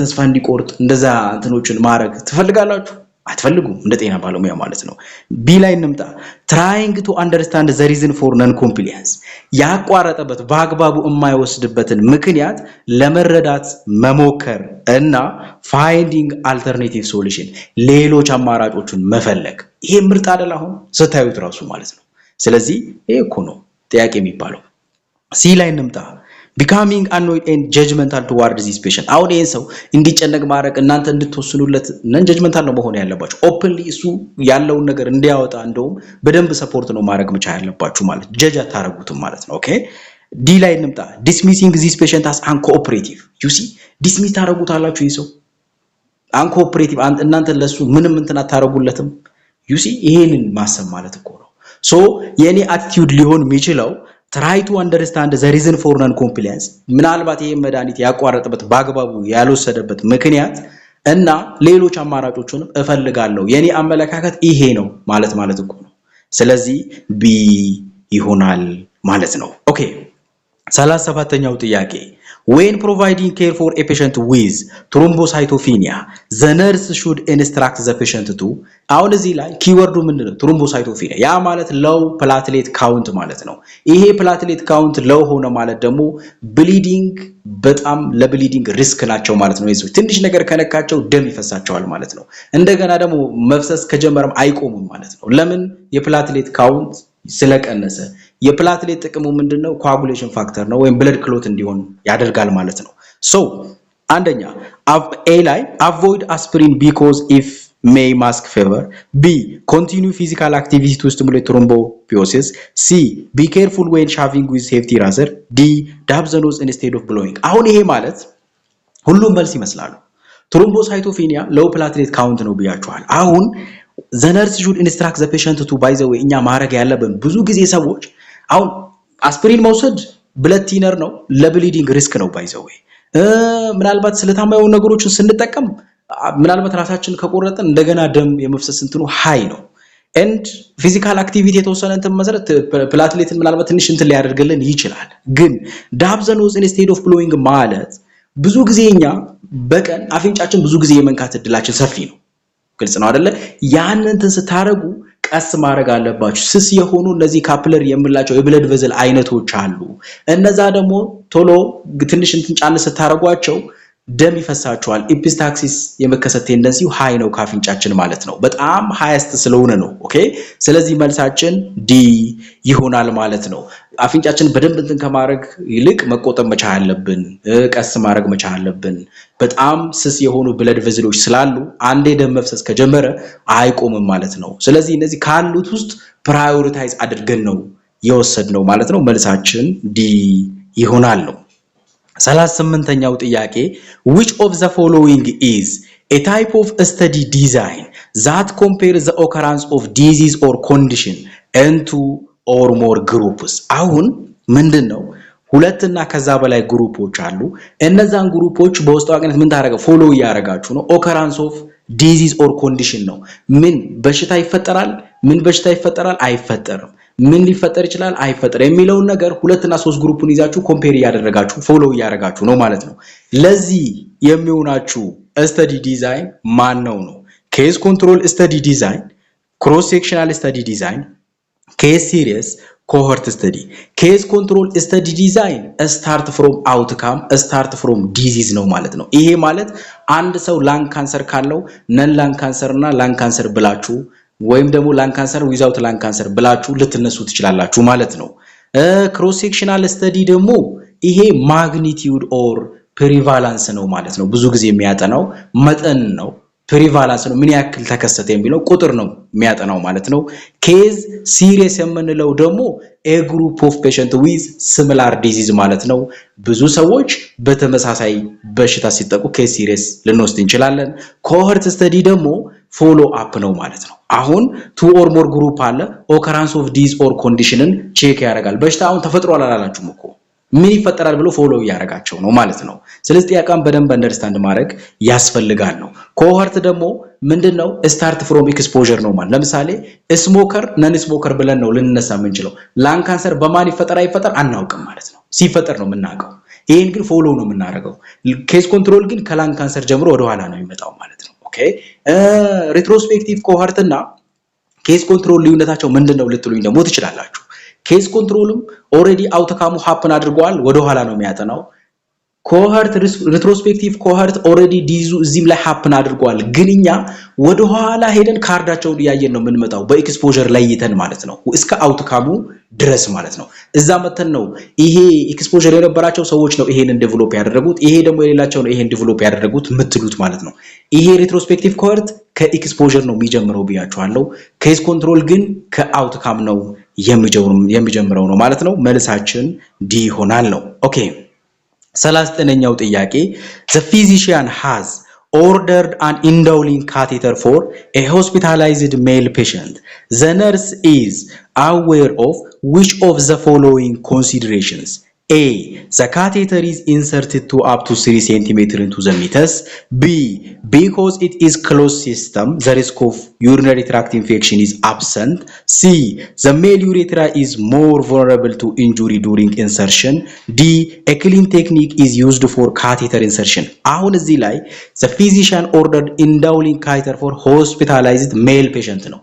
ተስፋ እንዲቆርጥ እንደዛ እንትኖችን ማድረግ ትፈልጋላችሁ? አትፈልጉም፣ እንደ ጤና ባለሙያ ማለት ነው። B ላይ እንምጣ። Trying to understand the reason for non compliance፣ ያቋረጠበት በአግባቡ የማይወስድበትን ምክንያት ለመረዳት መሞከር እና finding alternative solution፣ ሌሎች አማራጮችን መፈለግ። ይሄ ምርጥ አይደል? አሁን ስታዩት ራሱ ማለት ነው። ስለዚህ ይሄ እኮ ነው ጥያቄ የሚባለው። C ላይ እንምጣ። Becoming annoyed and judgmental toward this patient። አሁን ይህን ሰው እንዲጨነቅ ማድረግ፣ እናንተ እንድትወስኑለት non judgmental ነው መሆን ያለባችሁ። Openly እሱ ያለውን ነገር እንዲያወጣ እንደውም በደንብ support ነው ማድረግ መቻል ያለባችሁ ማለት judge አታረጉትም ማለት ነው። Okay, D ላይ እንምጣ። Dismissing this patient as uncooperative። You see, dismiss ታደርጉታላችሁ። ይህ ሰው uncooperative፣ እናንተ ለሱ ምንም እንትን አታረጉለትም። You see, ይሄንን ማሰብ ማለት እኮ ነው። So የእኔ attitude ሊሆን የሚችለው try to understand the reason for non compliance፣ ምናልባት ይሄን መድኃኒት ያቋረጠበት በአግባቡ ያልወሰደበት ምክንያት እና ሌሎች አማራጮቹንም እፈልጋለሁ። የኔ አመለካከት ይሄ ነው ማለት ማለት እኮ ነው። ስለዚህ B ይሆናል ማለት ነው። Okay, 37ኛው ጥያቄ፣ when providing care for a patient with thrombocytopenia, the nurse should instruct the patient to። አሁን እዚህ ላይ keyword ኡ ምንድን ነው? Thrombocytopenia፣ ያ ማለት low platelet count ማለት ነው። ይሄ platelet count low ሆነ ማለት ደግሞ bleeding በጣም ለ bleeding risk ናቸው ማለት ነው። ሰዎች ትንሽ ነገር ከነካቸው ደም ይፈሳቸዋል ማለት ነው። እንደገና ደግሞ መፍሰስ ከጀመረም አይቆምም ማለት ነው። ለምን? የ platelet count ስለቀነሰ። የ platelet ጥቅሙ ምንድነው? Coagulation factor ነው ወይም blood clot እንዲሆን ያደርጋል ማለት ነው። So አንደኛ A ላይ avoid aspirin because if may mask fever. B, continue physical activity to stimulate thrombopoiesis. C, be careful when shaving with hefty razor. D, dab the nose instead of blowing። አሁን ይሄ ማለት ሁሉም መልስ ይመስላሉ። Thrombocytopenia low platelet count ነው ብያችኋል። አሁን the nurse should instruct the patient to, by the way, እኛ ማድረግ ያለብን ብዙ ጊዜ ሰዎች አሁን አስፕሪን መውሰድ blood thinner ነው፣ ለ bleeding risk ነው። By the way, ምናልባት ስለታማ የሆኑ ነገሮችን ስንጠቀም ምናልባት ራሳችን ከቆረጥን እንደገና ደም የመፍሰስ እንትኑ high ነው። And physical activity የተወሰነ እንትን መሰረት platelet ን ምናልባት ትንሽ እንትን ሊያደርግልን ይችላል። ግን dab the nose instead of blowing ማለት ብዙ ጊዜ እኛ በቀን አፍንጫችን ብዙ ጊዜ የመንካት እድላችን ሰፊ ነው። ግልጽ ነው አይደለ? ያንን እንትን ስታደርጉ ቀስ ማድረግ አለባችሁ። ስስ የሆኑ እነዚህ capillary የምንላቸው የ blood vessel አይነቶች አሉ። እነዛ ደግሞ ቶሎ ትንሽ እንትን ጫን ስታደርጓቸው ደም ይፈሳቸዋል። Epistaxis የመከሰት tendency ው high ነው ከአፍንጫችን ማለት ነው። በጣም highest ስለሆነ ነው። Okay, ስለዚህ መልሳችን D ይሆናል ማለት ነው። አፍንጫችን በደንብ እንትን ከማድረግ ይልቅ መቆጠብ መቻል አለብን። ቀስ ማድረግ መቻል አለብን። በጣም ስስ የሆኑ blood vessel ኦች ስላሉ አንዴ ደም መፍሰስ ከጀመረ አይቆምም ማለት ነው። ስለዚህ እነዚህ ካሉት ውስጥ prioritize አድርገን ነው የወሰድነው ማለት ነው። መልሳችን D ይሆናል ነው። 38ኛው ጥያቄ፣ which of the following is a type of study design that compare the occurrence of disease or condition into or more groups? አሁን ምንድን ነው? ሁለትና ከዛ በላይ group ኦች አሉ። እነዛን group ኦች በውስጥ አዋቂነት ምን ታደረገ follow እያደረጋችሁ ነው። Occurrence of disease or condition ነው። ምን በሽታ ይፈጠራል፣ ምን በሽታ ይፈጠራል፣ አይፈጠርም፣ ምን ሊፈጠር ይችላል፣ አይፈጠርም የሚለውን ነገር ሁለትና ሶስት group ን ይዛችሁ compare እያደረጋችሁ follow እያደረጋችሁ ነው ማለት ነው። ለዚህ የሚሆናችሁ study design ማን ነው ነው? Case control study design፣ cross sectional study design፣ case series፣ cohort study። Case control study design start from outcome, start from disease ነው ማለት ነው። ይሄ ማለት አንድ ሰው lung cancer ካለው non lung cancer እና lung cancer ብላችሁ ወይም ደግሞ lung cancer without lung cancer ብላችሁ ልትነሱ ትችላላችሁ ማለት ነው። Cross sectional study ደግሞ ይሄ magnitude or prevalence ነው ማለት ነው። ብዙ ጊዜ የሚያጠናው መጠን ነው። Prevalence ነው፣ ምን ያክል ተከሰተ የሚለው ቁጥር ነው የሚያጠናው ማለት ነው። Case series የምንለው ደግሞ a group of patient with similar disease ማለት ነው። ብዙ ሰዎች በተመሳሳይ በሽታ ሲጠቁ case series ልንወስድ እንችላለን። Cohort study ደግሞ follow up ነው ማለት ነው። አሁን two or more group አለ። Occurrence of disease or condition ን check ያደርጋል። በሽታ አሁን ተፈጥሯል አላላችሁም እኮ፣ ምን ይፈጠራል ብሎ follow እያደረጋቸው ነው ማለት ነው። ስለዚህ ጥያቄን በደንብ understand ማድረግ ያስፈልጋል ነው። Cohort ደግሞ ምንድን ነው? Start from exposure ነው ማለት። ለምሳሌ smoker, non smoker ብለን ነው ልንነሳ የምንችለው። Lung cancer በማን ይፈጠር አይፈጠር አናውቅም ማለት ነው። ሲፈጠር ነው የምናውቀው። ይህን ግን follow ነው የምናደርገው። Case control ግን ከ lung cancer ጀምሮ ወደኋላ ነው የሚመጣው ማለት ነው። Okay, retrospective cohort እና case control ልዩነታቸው ምንድን ነው ልትሉኝ ደግሞ ትችላላችሁ። Case control ም already outcome ኡ happen አድርገዋል፣ ወደኋላ ነው የሚያጠናው። Cohort, retrospective cohort already disease ኡ እዚህም ላይ happen አድርጓል። ግን እኛ ወደኋላ ሄደን ካርዳቸውን እያየን ነው የምንመጣው፣ በ exposure ለይተን ማለት ነው፣ እስከ outcome ኡ ድረስ ማለት ነው። እዛ መተን ነው ይሄ exposure የነበራቸው ሰዎች ነው ይሄንን develop ያደረጉት፣ ይሄ ደግሞ የሌላቸው ነው ይሄን develop ያደረጉት የምትሉት ማለት ነው። ይሄ retrospective cohort ከ exposure ነው የሚጀምረው ብያችኋለሁ። Case control ግን ከ outcome ነው የሚጀምረው ነው ማለት ነው። መልሳችን D ይሆናል ነው። Okay, 39ኛው ጥያቄ፣ the physician has ordered an indwelling catheter for a hospitalized male patient. The nurse is aware of which of the following considerations? A, the catheter is inserted to up to 3 cm into the meatus. B, because it is closed system, the risk of urinary tract infection is absent. C, the male urethra is more vulnerable to injury during insertion. D, a clean technique is used for catheter insertion። አሁን እዚህ ላይ the physician ordered indwelling catheter for hospitalized male patient ነው።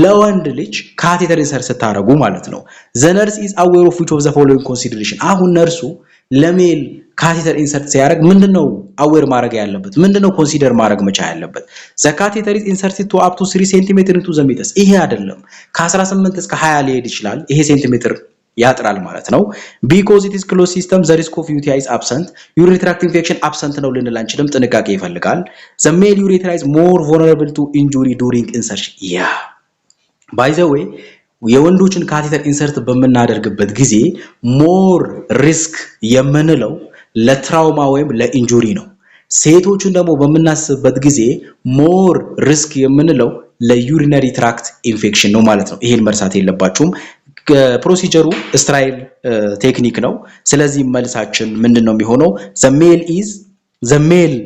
ለወንድ ልጅ catheter insert ስታደርጉ ማለት ነው። The nurse is aware of which of the following consideration? አሁን ነርሱ ለ male catheter insert ሲያደርግ ምንድነው aware ማድረግ ያለበት? ምንድነው consider ማድረግ መቻል ያለበት? The catheter is inserted to up to 3 centimeter into the meatus። ይሄ አይደለም፣ ከ18 እስከ 20 ሊሄድ ይችላል። ይሄ ሴንቲሜትር ያጥራል ማለት ነው። Because it is closed system, the risk of UTI is absent። Urinary tract infection absent ነው ልንል አንችልም፣ ጥንቃቄ ይፈልጋል። The male urethra is more vulnerable to injury during insertion። Yeah, by the way, የወንዶችን catheter insert በምናደርግበት ጊዜ more risk የምንለው ለ trauma ወይም ለ injury ነው። ሴቶችን ደግሞ በምናስብበት ጊዜ more risk የምንለው ለ urinary tract infection ነው ማለት ነው። ይሄን መርሳት የለባችሁም። Procedure ኡ sterile technique ነው። ስለዚህ መልሳችን ምንድን ነው የሚሆነው? The male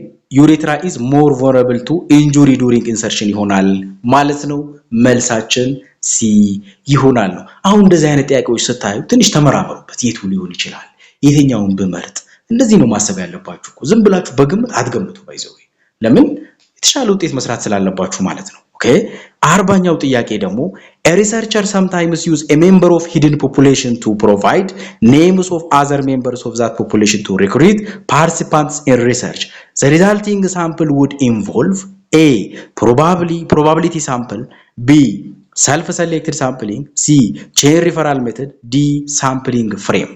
urethra is more vulnerable to injury during insertion ይሆናል ማለት ነው። መልሳችን C ይሆናል ነው። አሁን እንደዚህ አይነት ጥያቄዎች ስታዩ ትንሽ ተመራመሩበት። የቱ ሊሆን ይችላል? የትኛውን ብመርጥ? እንደዚህ ነው ማሰብ ያለባችሁ እኮ። ዝም ብላችሁ በግምት አትገምቱ። By the way, ለምን? የተሻለ ውጤት መስራት ስላለባችሁ ማለት ነው። Okay, 40ኛው ጥያቄ ደግሞ researcher sometimes use a member of hidden population to provide names of other members of that population to recruit participants in research. The resulting sample would involve: A, probability sample, B, self selected sampling, C, chain referral method, D, sampling frame።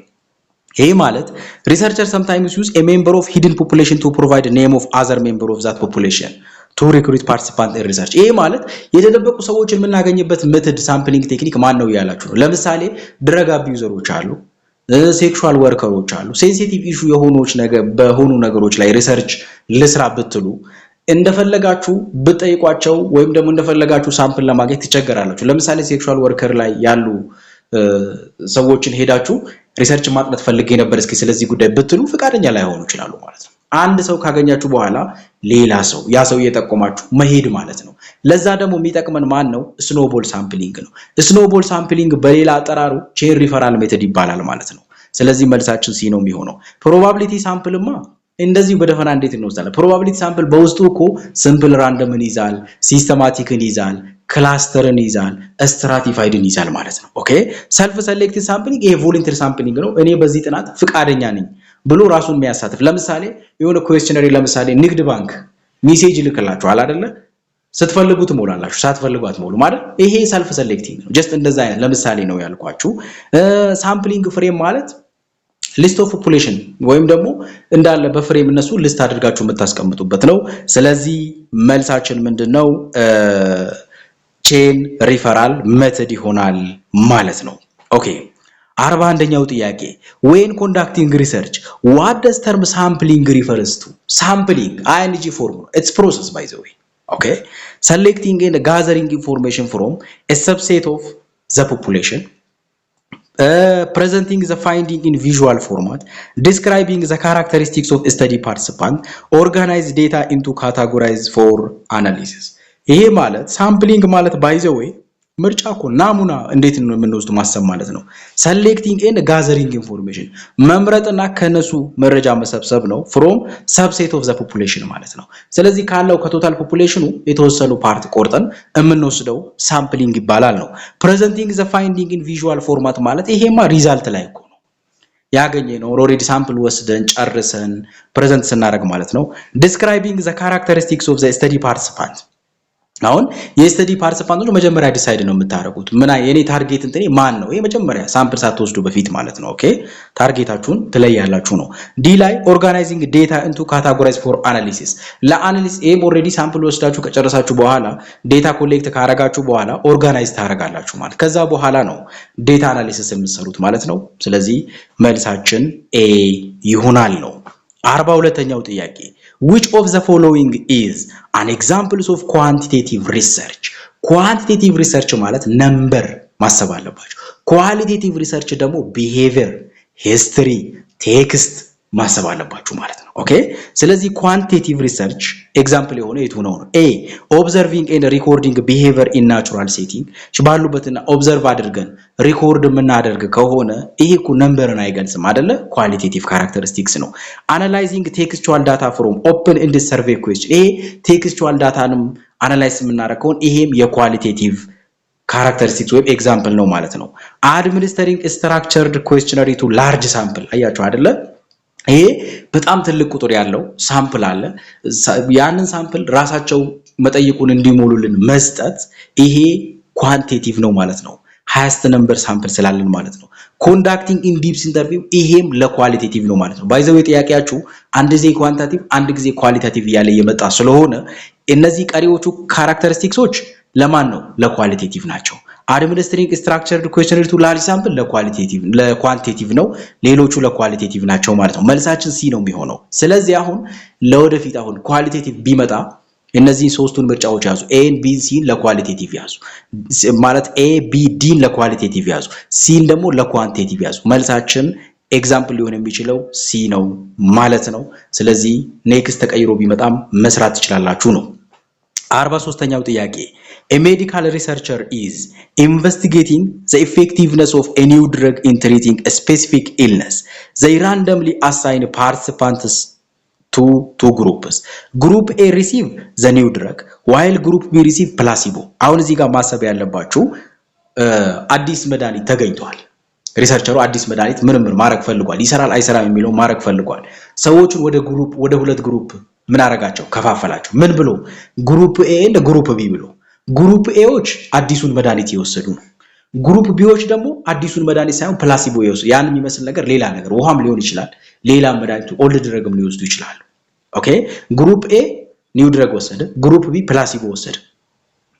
ይሄ ማለት researcher sometimes use a member of hidden population to provide name of other member of that population to recruit participant in research። ይሄ ማለት የተደበቁ ሰዎችን የምናገኝበት method sampling technique ማን ነው እያላችሁ ነው። ለምሳሌ drug abuser ኦች አሉ፣ sexual worker ኦች አሉ። Sensitive issue የሆኖች ነገር በሆኑ ነገሮች ላይ research ልስራ ብትሉ እንደፈለጋችሁ ብትጠይቋቸው ወይም ደግሞ እንደፈለጋችሁ sample ለማግኘት ትቸገራላችሁ። ለምሳሌ sexual worker ላይ ያሉ ሰዎችን ሄዳችሁ research ማጥናት ፈልጌ ነበር እስኪ ስለዚህ ጉዳይ ብትሉ ፈቃደኛ ላይሆኑ ይችላሉ ማለት ነው። አንድ ሰው ካገኛችሁ በኋላ ሌላ ሰው ያ ሰው እየጠቆማችሁ መሄድ ማለት ነው። ለዛ ደግሞ የሚጠቅመን ማን ነው? Snowball sampling ነው። Snowball sampling በሌላ አጠራሩ chain referral method ይባላል ማለት ነው። ስለዚህ መልሳችን C ነው የሚሆነው። Probability sample ማ እንደዚሁ በደፈና እንዴት እንወስዳለን? Probability sample በውስጡ እኮ simple random ን ይዛል፣ systematic ን ይዛል፣ cluster ን ይዛል፣ stratified ን ይዛል ማለት ነው። Okay, self selected sampling ይሄ volunteer sampling ነው። እኔ በዚህ ጥናት ፍቃደኛ ነኝ ብሎ ራሱን የሚያሳትፍ። ለምሳሌ የሆነ questionnaire፣ ለምሳሌ ንግድ ባንክ message ይልክላችኋል አይደለ? ስትፈልጉ ትሞላላችሁ፣ ሳትፈልጉ አትሞሉ ማለት ይሄ self selecting ነው። Just እንደዛ አይነት ለምሳሌ ነው ያልኳችሁ። Sampling frame ማለት list of population ወይም ደግሞ እንዳለ በ frame እነሱ list አድርጋችሁ የምታስቀምጡበት ነው። ስለዚህ መልሳችን ምንድን ነው? Chain referral method ይሆናል ማለት ነው። Okay, 41ኛው ጥያቄ when conducting research, what does term sampling refers to? Sampling ing form ነው። It's process, by the way. Okay, selecting and gathering information from a subset of the population, presenting the finding in visual format, describing the characteristics of study participant, organize data into categorize for analysis። ይሄ ማለት sampling ማለት by the way ምርጫ እኮ ናሙና እንዴት ነው የምንወስዱ ማሰብ ማለት ነው። Selecting and gathering information መምረጥና ከነሱ መረጃ መሰብሰብ ነው። From subset of the population ማለት ነው። ስለዚህ ካለው ከ total population ኑ የተወሰኑ part ቆርጠን የምንወስደው sampling ይባላል ነው። Presenting the finding in visual format ማለት ይሄማ result ላይ እኮ ነው ያገኘነው። Already sample ወስደን ጨርሰን present ስናደርግ ማለት ነው። Describing the characteristics of the study participant። አሁን የ study participant ኦች መጀመሪያ decide ነው የምታደርጉት። ምን የኔ target እንትኔ ማን ነው? ይሄ መጀመሪያ sample ሳትወስዱ በፊት ማለት ነው። Okay, target ኣችሁን ትለያላችሁ ነው። D ላይ organizing data into categorize for analysis፣ ለ analysis ይሄም already sample ወስዳችሁ ከጨረሳችሁ በኋላ data collect ካረጋችሁ በኋላ organize ታደርጋላችሁ ማለት ከዛ በኋላ ነው data analysis የምትሰሩት ማለት ነው። ስለዚህ መልሳችን A ይሆናል ነው። 42ኛው ጥያቄ which of the following is an examples of quantitative research? Quantitative research ማለት number ማሰብ አለባችሁ። Qualitative research ደግሞ behavior፣ history፣ text ማሰብ አለባችሁ ማለት ነው። Okay, ስለዚህ quantitative research example የሆነ የቱ ነው ነው? A, observing and recording behavior in natural setting። ባሉበትና observe አድርገን record የምናደርግ ከሆነ ይሄ እኮ number ን አይገልጽም አይደለ? Qualitative characteristics ነው። Analyzing textual data from open end survey question፣ ይሄ textual data ንም analyze የምናደርግ ከሆነ ይሄም የ qualitative characteristics ወይም example ነው ማለት ነው። Administering structured questionnaire to large sample፣ አያችሁ አይደለ? ይሄ በጣም ትልቅ ቁጥር ያለው sample አለ። ያንን sample ራሳቸው መጠይቁን እንዲሞሉልን መስጠት ይሄ quantitative ነው ማለት ነው። Highest number sample ስላለን ማለት ነው። Conducting in-depth interview ይሄም ለ qualitative ነው ማለት ነው። By the way ጥያቄያችሁ አንድ ጊዜ quantitative አንድ ጊዜ qualitative እያለ እየመጣ ስለሆነ እነዚህ ቀሪዎቹ characteristics ኦች ለማን ነው? ለ qualitative ናቸው። Administering structured questionnaire to large sample ለ qualitative ለ quantitative ነው። ሌሎቹ ለ qualitative ናቸው ማለት ነው። መልሳችን C ነው የሚሆነው። ስለዚህ አሁን ለወደፊት አሁን qualitative ቢመጣ እነዚህን ሶስቱን ምርጫዎች ያዙ። A ን፣ B ን፣ C ን ለ qualitative ያዙ። ማለት A፣ B፣ D ን ለ qualitative ያዙ። C ን ደግሞ ለ quantitative ያዙ። መልሳችን example ሊሆን የሚችለው C ነው ማለት ነው። ስለዚህ next ተቀይሮ ቢመጣም መስራት ትችላላችሁ ነው። 43ኛው ጥያቄ፣ a medical researcher is investigating the effectiveness of a new drug in treating a specific illness. They randomly assign participants to two groups. Group A receive the new drug while group B receive placebo. አሁን እዚህ ጋር ማሰብ ያለባችሁ አዲስ መድኃኒት ተገኝቷል። Researcher ኡ አዲስ መድኃኒት ምርምር ማድረግ ፈልጓል። ይሰራል አይሰራም የሚለው ማድረግ ፈልጓል። ሰዎቹን ወደ group ወደ ሁለት group ምን አረጋቸው? ከፋፈላቸው። ምን ብሎ? Group A and group B ብሎ። Group A ዎች አዲሱን መድኃኒት የወሰዱ ነው። Group B ዎች ደግሞ አዲሱን መድኃኒት ሳይሆን placebo የወሰዱ፣ ያን የሚመስል ነገር፣ ሌላ ነገር፣ ውሃም ሊሆን ይችላል፣ ሌላ መድኃኒቱ old drug ም ሊወስዱ ይችላሉ። Okay, group A new drug ወሰደ፣ group B placebo ወሰደ።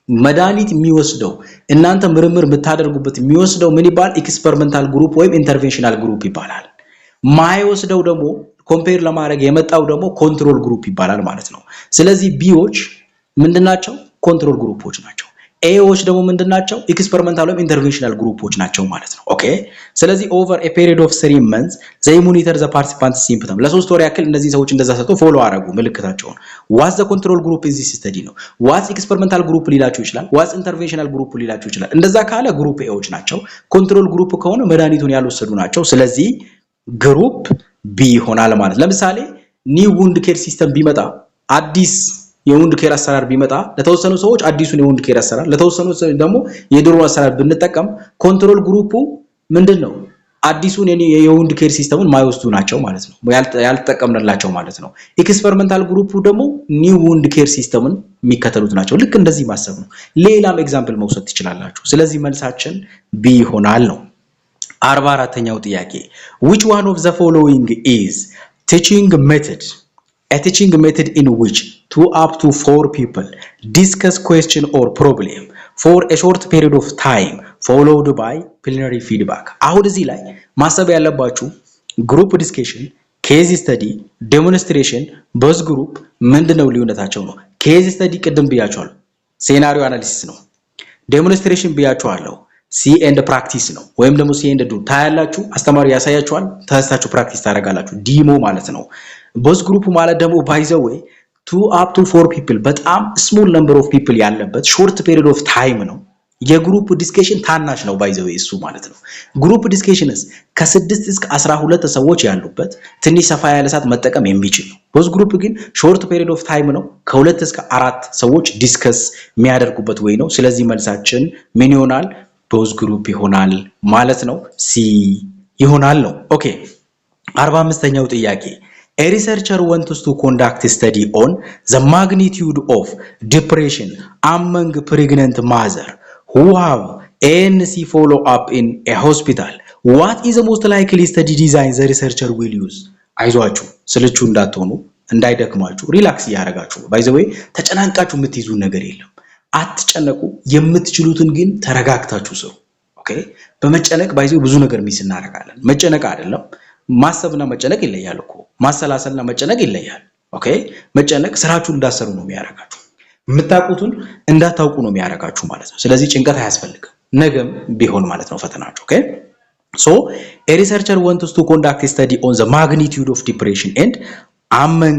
መድኃኒት የሚወስደው እናንተ ምርምር የምታደርጉበት የሚወስደው ምን ይባላል? Experimental group ወይም interventional group ይባላል። ማይወስደው ደግሞ compare ለማድረግ የመጣው ደግሞ control group ይባላል ማለት ነው። ስለዚህ B ዎች ምንድናቸው? Control group ኦች ናቸው። A ዎች ደግሞ ምንድናቸው? Experimental ወይም interventional group ኦች ናቸው ማለት ነው። Okay, ስለዚህ over a period of 3 months they monitor the participant symptom። ለ3 ወር ያክል እነዚህ ሰዎች እንደዛ ሰጥቶ follow አረጉ ምልክታቸውን። What's the control group in this study ነው። What's experimental group ሊላችሁ ይችላል። What's interventional group ሊላችሁ ይችላል። እንደዛ ካለ group A ዎች ናቸው። Control group ከሆነ መድኃኒቱን ያልወሰዱ ናቸው። ስለዚህ group B ይሆናል ማለት። ለምሳሌ new wound care system ቢመጣ፣ አዲስ የ wound care አሰራር ቢመጣ፣ ለተወሰኑ ሰዎች አዲሱን የ wound care አሰራር፣ ለተወሰኑ ደግሞ የድሮ አሰራር ብንጠቀም control group ኡ ምንድን ነው? አዲሱን የ wound care system ኡን ማይወስዱ ናቸው ማለት ነው፣ ያልተጠቀምንላቸው ማለት ነው። Experimental group ኡ ደግሞ new wound care system ን የሚከተሉት ናቸው። ልክ እንደዚህ ማሰብ ነው። ሌላም example መውሰድ ትችላላችሁ። ስለዚህ መልሳችን B ይሆናል ነው። 44ኛው ጥያቄ፣ which one of the following is teaching method, a teaching method in which two up to four people discuss question or problem for a short period of time followed by plenary feedback? አሁን እዚህ ላይ ማሰብ ያለባችሁ group discussion፣ case study፣ demonstration፣ both group ምንድነው ልዩነታቸው ነው። Case study ቅድም ብያችኋለሁ፣ scenario analysis ነው። Demonstration ብያችኋለሁ፣ see and practice ነው። ወይም ደግሞ see and do ታያላችሁ፣ አስተማሪ ያሳያችኋል፣ ተነስታችሁ practice ታደርጋላችሁ። Demo ማለት ነው። Both group ማለት ደግሞ by the way two up to four people፣ በጣም small number of people ያለበት short period of time ነው። የ group discussion ታናሽ ነው by the way እሱ ማለት ነው። Group discussions ከ6 እስከ 12 ሰዎች ያሉበት፣ ትንሽ ሰፋ ያለ ሰዓት መጠቀም የሚችል ነው። Both group ግን short period of time ነው። ከ2 እስከ 4 ሰዎች discuss የሚያደርጉበት way ነው። ስለዚህ መልሳችን ምን ይሆናል? Both group ይሆናል ማለት ነው። C ይሆናል ነው። Okay, 45ኛው ጥያቄ፣ a researcher wants to conduct study on the magnitude of depression among pregnant mother who have ANC follow up in a hospital. What is the most likely study design the researcher will use? አይዟችሁ፣ ስልቹ እንዳትሆኑ፣ እንዳይደክማችሁ relax እያደረጋችሁ ነው። By the way ተጨናንቃችሁ የምትይዙ ነገር የለም። አትጨነቁ። የምትችሉትን ግን ተረጋግታችሁ ስሩ። Okay፣ በመጨነቅ by the way ብዙ ነገር miss እናደርጋለን። መጨነቅ አይደለም፣ ማሰብና መጨነቅ ይለያል እኮ። ማሰላሰልና መጨነቅ ይለያል። Okay፣ መጨነቅ ስራችሁን እንዳትሰሩ ነው የሚያደርጋችሁ። የምታውቁትን እንዳታውቁ ነው የሚያደርጋችሁ ማለት ነው። ስለዚህ ጭንቀት አያስፈልግም፣ ነገም ቢሆን ማለት ነው ፈተናችሁ። Okay, so a researcher wants to conduct study on the magnitude of depression and among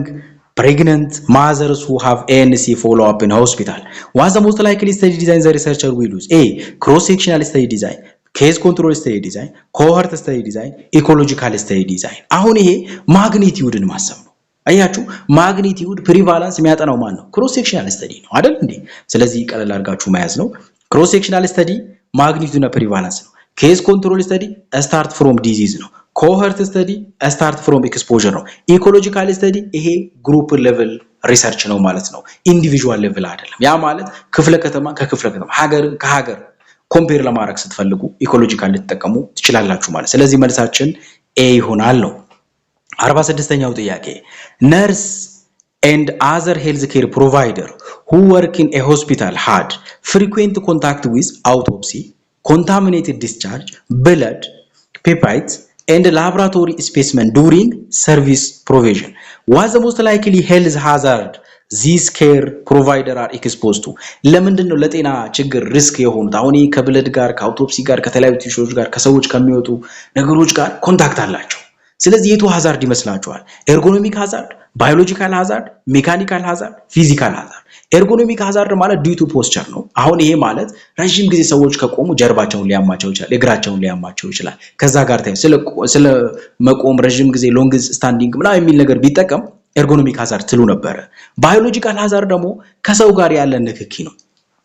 pregnant mothers who have ANC follow up in hospital. What's the most likely study design the researcher will use? A. Cross-sectional study design, case control study design, cohort study design, ecological study design። አሁን ይሄ magnitude ን ማሰብ ነው። አያችሁ፣ magnitude prevalence የሚያጠናው ማን ነው? Cross sectional study ነው አይደል እንዴ? ስለዚህ ቀለል አድርጋችሁ መያዝ ነው። Cross sectional study magnitude እና prevalence ነው። Case control study start from disease ነው። Cohort study start from exposure ነው። Ecological study ይሄ group level research ነው ማለት ነው። Individual level አይደለም። ያ ማለት ክፍለ ከተማ ከክፍለ ከተማ፣ ሀገርን ከሀገር Compare ለማድረግ ስትፈልጉ ecological ልትጠቀሙ ትችላላችሁ ማለት። ስለዚህ መልሳችን A ይሆናል ነው። 46ኛው ጥያቄ፣ nurse and other health care provider who work in a hospital had frequent contact with autopsy, contaminated discharge, blood, pipette and laboratory specimen during service provision. What the most likely health hazard this care provider are exposed to? ለምንድን ነው ለጤና ችግር risk የሆኑት? አሁን ይህ ከ blood ጋር፣ ከ autopsy ጋር፣ ከተለያዩ tissue ዎች ጋር፣ ከሰዎች ከሚወጡ ነገሮች ጋር contact አላቸው። ስለዚህ የቱ hazard ይመስላችኋል? Ergonomic hazard፣ biological hazard፣ mechanical hazard፣ physical hazard። Ergonomic hazard ማለት due to posture ነው። አሁን ይሄ ማለት ረዥም ጊዜ ሰዎች ከቆሙ ጀርባቸውን ሊያማቸው ይችላል፣ እግራቸውን ሊያማቸው ይችላል። ከዛ ጋር ስለ መቆም ረዥም ጊዜ long standing ምናምን የሚል ነገር ቢጠቀም ergonomic hazard ትሉ ነበረ። Biological hazard ደግሞ ከሰው ጋር ያለ ንክኪ ነው።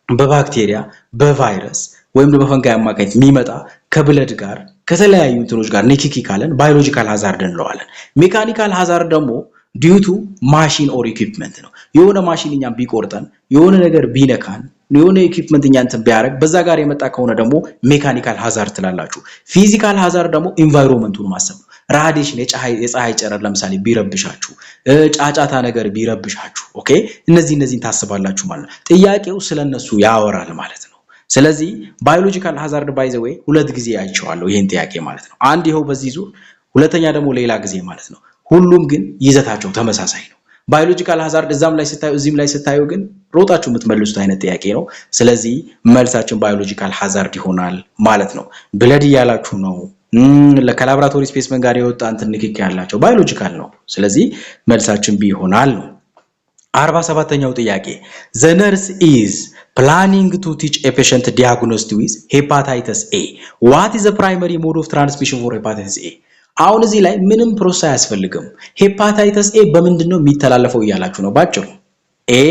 በባክቴሪያ፣ በቫይረስ ወይም በ fungi አማካኝነት የሚመጣ ከ blood ጋር፣ ከተለያዩ እንትኖች ጋር ንክኪ ካለን biological hazard እንለዋለን። Mechanical hazard ደግሞ due to machine or equipment ነው። የሆነ ማሽን እኛን ቢቆርጠን፣ የሆነ ነገር ቢነካን፣ የሆነ equipment እኛን እንትን ቢያደርግ በዛ ጋር የመጣ ከሆነ ደግሞ mechanical hazard ትላላችሁ። Physical hazard ደግሞ environment ኡን ማሰብ ነው። Radiation፣ የፀሐይ ጨረር ለምሳሌ ቢረብሻችሁ፣ ጫጫታ ነገር ቢረብሻችሁ፣ okay፣ እነዚህን ታስባላችሁ ማለት ነው። ጥያቄው ስለነሱ ያወራል ማለት ነው። ስለዚህ biological hazard by the way ሁለት ጊዜ አይቼዋለሁ ይህን ጥያቄ ማለት ነው። አንድ ይኸው በዚህ ዙር፣ ሁለተኛ ደግሞ ሌላ ጊዜ ማለት ነው። ሁሉም ግን ይዘታቸው ተመሳሳይ ነው። Biological hazard እዛም ላይ ስታዩ እዚህም ላይ ስታዩ ግን ሮጣችሁ የምትመልሱት አይነት ጥያቄ ነው። ስለዚህ መልሳችን biological hazard ይሆናል ማለት ነው። Blood እያላችሁ ነው፣ ከ laboratory specimen ጋር የወጣ እንትን ንክኪ ያላቸው biological ነው። ስለዚህ መልሳችን B ይሆናል ነው። 47ኛው ጥያቄ፣ the nurse is planning to teach a patient diagnosed with hepatitis A. What is the primary mode of transmission for hepatitis A? አሁን እዚህ ላይ ምንም process አያስፈልግም። Hepatitis A በምንድን ነው የሚተላለፈው እያላችሁ ነው ባጭሩ። A,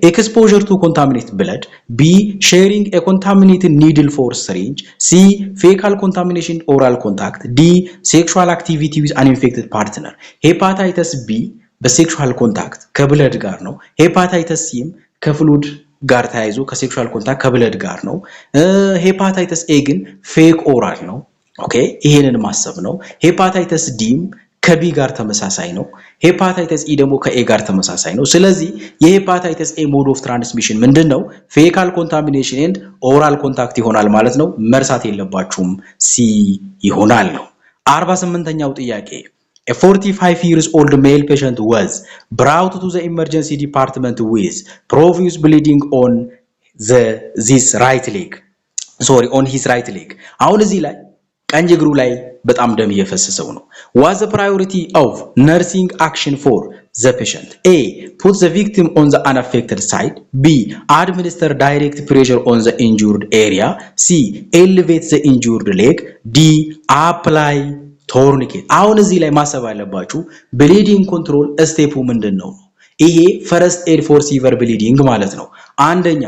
exposure to contaminated blood፣ B, sharing a contaminated needle or syringe፣ C, fecal contamination, oral contact፣ D, sexual activity with an infected partner። Hepatitis B በ sexual contact ከ blood ጋር ነው። Hepatitis C ም ከ fluid ጋር ተያይዞ ከ sexual contact ከ blood ጋር ነው። Hepatitis A ግን feco oral ነው። Okay፣ ይሄንን ማሰብ ነው። Hepatitis D ም ከ B ጋር ተመሳሳይ ነው። Hepatitis E ደግሞ ከ A ጋር ተመሳሳይ ነው። ስለዚህ የ hepatitis A mode of transmission ምንድን ነው? Fecal contamination and oral contact ይሆናል ማለት ነው። መርሳት የለባችሁም፣ C ይሆናል ነው። 48ኛው ጥያቄ፣ A 45 years old male patient was brought to the emergency department with profuse bleeding on the this right leg, sorry, on his right leg። አሁን እዚህ ላይ ቀኝ እግሩ ላይ በጣም ደም እየፈሰሰው ነው። What's the priority of nursing action for the patient? A, put the victim on the unaffected side፣ B, administer direct pressure on the injured area፣ C, elevate the injured leg፣ D, apply tourniquet። አሁን እዚህ ላይ ማሰብ ያለባችሁ bleeding control step ኡ ምንድን ነው? ይሄ first aid for severe bleeding ማለት ነው። አንደኛ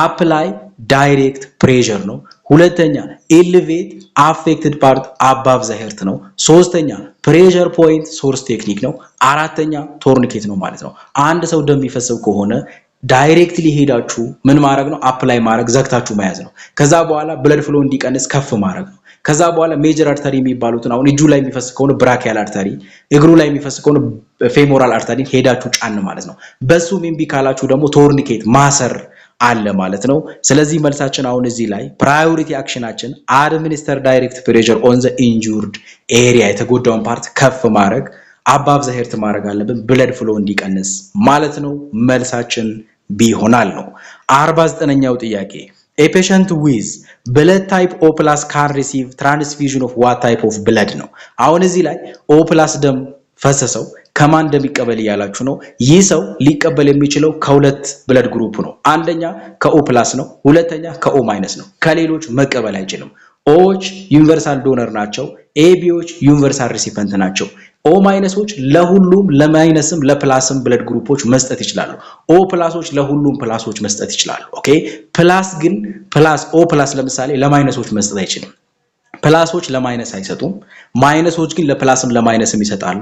apply direct pressure ነው። ሁለተኛ elevate affected part above the heart ነው። ሶስተኛ pressure point source technique ነው። አራተኛ tourniquet ነው ማለት ነው። አንድ ሰው ደም የሚፈሰው ከሆነ directly ሄዳችሁ ምን ማድረግ ነው? Apply ማድረግ፣ ዘግታችሁ መያዝ ነው። ከዛ በኋላ blood flow እንዲቀንስ ከፍ ማድረግ ነው። ከዛ በኋላ major artery የሚባሉትን አሁን እጁ ላይ የሚፈስ ከሆነ brachial artery፣ እግሩ ላይ የሚፈስ ከሆነ femoral artery ሄዳችሁ ጫን ማለት ነው። በሱ እምቢ ካላችሁ ደግሞ tourniquet ማሰር አለ ማለት ነው። ስለዚህ መልሳችን አሁን እዚህ ላይ priority action ኣችን administer direct pressure on the injured area፣ የተጎዳውን part ከፍ ማድረግ፣ above the heart ማድረግ አለብን፣ blood flow እንዲቀንስ ማለት ነው። መልሳችን B ይሆናል ነው። 49ኛው ጥያቄ፣ a patient with blood type O plus can receive transfusion of what type of blood ነው። አሁን እዚህ ላይ O plus ደም ፈሰሰው፣ ከማን እንደሚቀበል እያላችሁ ነው። ይህ ሰው ሊቀበል የሚችለው ከሁለት blood group ነው። አንደኛ ከ O plus ነው፣ ሁለተኛ ከ O minus ነው። ከሌሎች መቀበል አይችልም። O ዎች universal donor ናቸው። AB ዎች universal recipient ናቸው። ኦ ማይነሶች ለሁሉም ለማይነስም ለፕላስም ብለድ ግሩፖች መስጠት ይችላሉ። O plus ኦች ለሁሉም plus ኦች መስጠት ይችላሉ። Okay፣ plus ግን plus O plus ለምሳሌ ለ minus ኦች መስጠት አይችልም። Plus ኦች ለ minus አይሰጡም። Minus ኦች ግን ለፕላስም ለማይነስም ይሰጣሉ።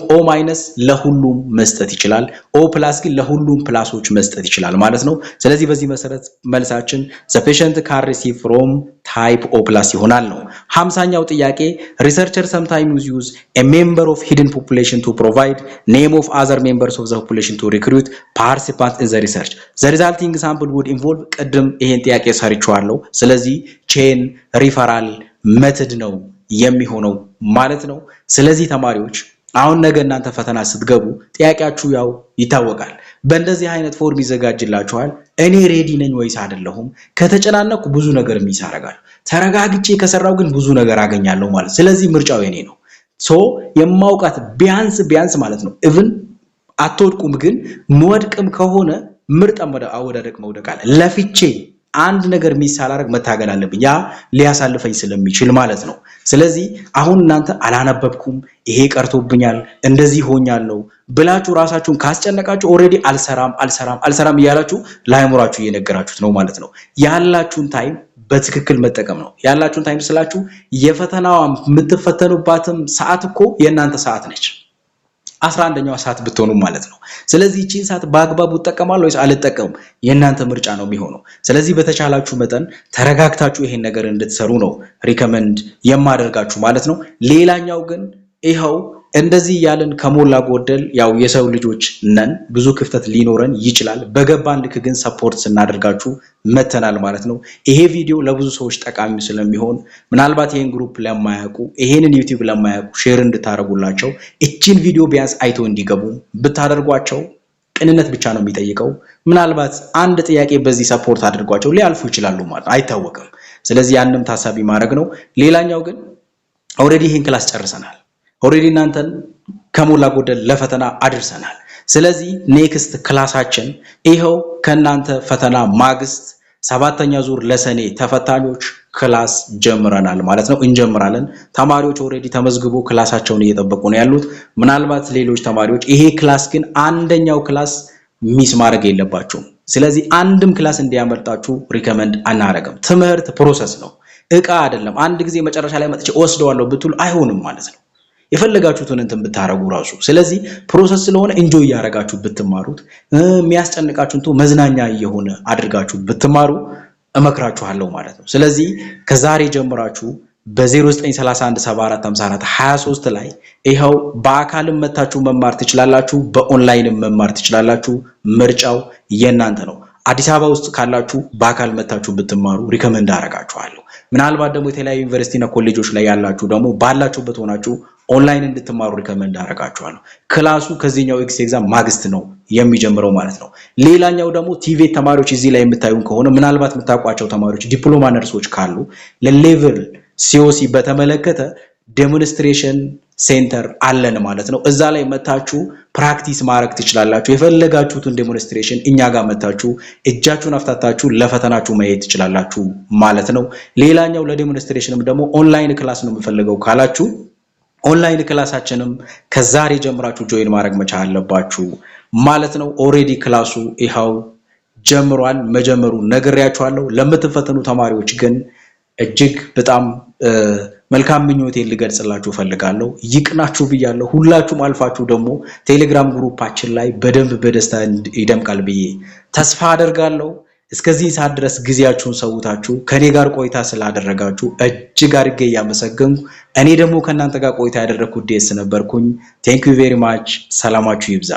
O minus ለሁሉም መስጠት ይችላል። O plus ግን ለሁሉም plus ኦች መስጠት ይችላል ማለት ነው። ስለዚህ በዚህ መሰረት መልሳችን the patient can receive from type O plus ይሆናል ነው። 50ኛው ጥያቄ፣ researcher sometimes use a member of hidden population to provide name of other members of the population to recruit participant in the research. The resulting sample would involve። ቅድም ይሄን ጥያቄ ሰርቼዋለሁ። ስለዚህ chain referral method ነው የሚሆነው ማለት ነው። ስለዚህ ተማሪዎች፣ አሁን ነገ እናንተ ፈተና ስትገቡ ጥያቄያችሁ ያው ይታወቃል። በእንደዚህ አይነት form ይዘጋጅላችኋል። እኔ ready ነኝ ወይስ አይደለሁም? ከተጨናነቅኩ ብዙ ነገር miss አደርጋለሁ። ተረጋግቼ ከሰራሁ ግን ብዙ ነገር አገኛለሁ ማለት። ስለዚህ ምርጫው የኔ ነው። So የማውቃት ቢያንስ ቢያንስ ማለት ነው፣ even አትወድቁም፣ ግን መወድቅም ከሆነ ምርጥ አወዳደቅ መውደቅ አለ። ለፍቼ አንድ ነገር miss ሳላደርግ መታገል አለብኝ። ያ ሊያሳልፈኝ ስለሚችል ማለት ነው። ስለዚህ አሁን እናንተ አላነበብኩም፣ ይሄ ቀርቶብኛል፣ እንደዚህ ሆኛለሁ ብላችሁ ራሳችሁን ካስጨነቃችሁ already አልሰራም፣ አልሰራም፣ አልሰራም እያላችሁ ለአእምሯችሁ እየነገራችሁት ነው ማለት ነው። ያላችሁን time በትክክል መጠቀም ነው። ያላችሁን time ስላችሁ የፈተናዋ የምትፈተኑባትም ሰዓት እኮ የእናንተ ሰዓት ነች። 11ኛዋ ሰዓት ብትሆኑ ማለት ነው። ስለዚህ ይቺን ሰዓት በአግባቡ እጠቀማለሁ ወይስ አልጠቀምም የእናንተ ምርጫ ነው የሚሆነው። ስለዚህ በተቻላችሁ መጠን ተረጋግታችሁ ይሄን ነገር እንድትሰሩ ነው recommend የማደርጋችሁ ማለት ነው። ሌላኛው ግን ይኸው እንደዚህ እያልን ከሞላ ጎደል ያው የሰው ልጆች ነን፣ ብዙ ክፍተት ሊኖረን ይችላል። በገባን ልክ ግን support ስናደርጋችሁ መተናል ማለት ነው። ይሄ ቪዲዮ ለብዙ ሰዎች ጠቃሚ ስለሚሆን ምናልባት ይሄን group ለማያውቁ፣ ይሄንን YouTube ለማያውቁ share እንድታደርጉላቸው፣ እቺን ቪዲዮ ቢያንስ አይቶ እንዲገቡ ብታደርጓቸው ቅንነት ብቻ ነው የሚጠይቀው። ምናልባት አንድ ጥያቄ በዚህ support አድርጓቸው ሊያልፉ ይችላሉ ማለት አይታወቅም። ስለዚህ ያንም ታሳቢ ማድረግ ነው። ሌላኛው ግን already ይህን class ጨርሰናል። Already እናንተን ከሞላ ጎደል ለፈተና አድርሰናል። ስለዚህ next class ኣችን ይኸው ከእናንተ ፈተና ማግስት ሰባተኛ ዙር ለሰኔ ተፈታኞች class ጀምረናል ማለት ነው። እንጀምራለን። ተማሪዎች already ተመዝግቦ class ኣቸውን እየጠበቁ ነው ያሉት። ምናልባት ሌሎች ተማሪዎች ይሄ class ግን አንደኛው class miss ማድረግ የለባችሁም። ስለዚህ አንድም class እንዲያመልጣችሁ recommend አናረግም። ትምህርት process ነው፣ እቃ አይደለም። አንድ ጊዜ መጨረሻ ላይ መጥቼ ወስደዋለሁ ብትሉ አይሆንም ማለት ነው፣ የፈለጋችሁትን እንትን ብታረጉ ራሱ። ስለዚህ process ስለሆነ enjoy እያደረጋችሁ ብትማሩት፣ የሚያስጨንቃችሁን መዝናኛ እየሆነ አድርጋችሁ ብትማሩ እመክራችኋለሁ ማለት ነው። ስለዚህ ከዛሬ ጀምራችሁ በ0931745423 ላይ ይኸው በአካልም መታችሁ መማር ትችላላችሁ፣ በኦንላይንም መማር ትችላላችሁ። ምርጫው የእናንተ ነው። አዲስ አበባ ውስጥ ካላችሁ በአካል መታችሁ ብትማሩ recommend አደርጋችኋለሁ። ምናልባት ደግሞ የተለያዩ ዩኒቨርሲቲና ኮሌጆች ላይ ያላችሁ ደግሞ ባላችሁበት ሆናችሁ ኦንላይን እንድትማሩ recommend አደርጋችኋለሁ። Class ኡ ከዚህኛው exit exam ማግስት ነው የሚጀምረው ማለት ነው። ሌላኛው ደግሞ TVET ተማሪዎች እዚህ ላይ የምታዩን ከሆነ፣ ምናልባት የምታውቋቸው ተማሪዎች ዲፕሎማ ነርሶች ካሉ ለ level COC በተመለከተ demonstration center አለን ማለት ነው። እዛ ላይ መታችሁ practice ማድረግ ትችላላችሁ። የፈለጋችሁትን demonstration እኛ ጋር መታችሁ እጃችሁን አፍታታችሁ ለፈተናችሁ መሄድ ትችላላችሁ ማለት ነው። ሌላኛው ለ demonstration ም ደግሞ online class ነው የምፈልገው ካላችሁ online class ኣችንም ከዛሬ ጀምራችሁ join ማድረግ መቻል አለባችሁ ማለት ነው። Already class ኡ ይኸው ጀምሯል። መጀመሩ ነግሬያችኋለሁ። ለምትፈተኑ ተማሪዎች ግን እጅግ በጣም መልካም ምኞቴን ልገልጽላችሁ እፈልጋለሁ። ይቅናችሁ ብያለሁ። ሁላችሁም አልፋችሁ ደግሞ ቴሌግራም group ኣችን ላይ በደንብ በደስታ ይደምቃል ብዬ ተስፋ አደርጋለሁ። እስከዚህ ሰዓት ድረስ ጊዜያችሁን ሰውታችሁ ከኔ ጋር ቆይታ ስላደረጋችሁ እጅግ አድርጌ እያመሰገንኩ እኔ ደግሞ ከእናንተ ጋር ቆይታ ያደረግኩት ዴስ ነበርኩኝ። Thank you very much። ሰላማችሁ ይብዛ።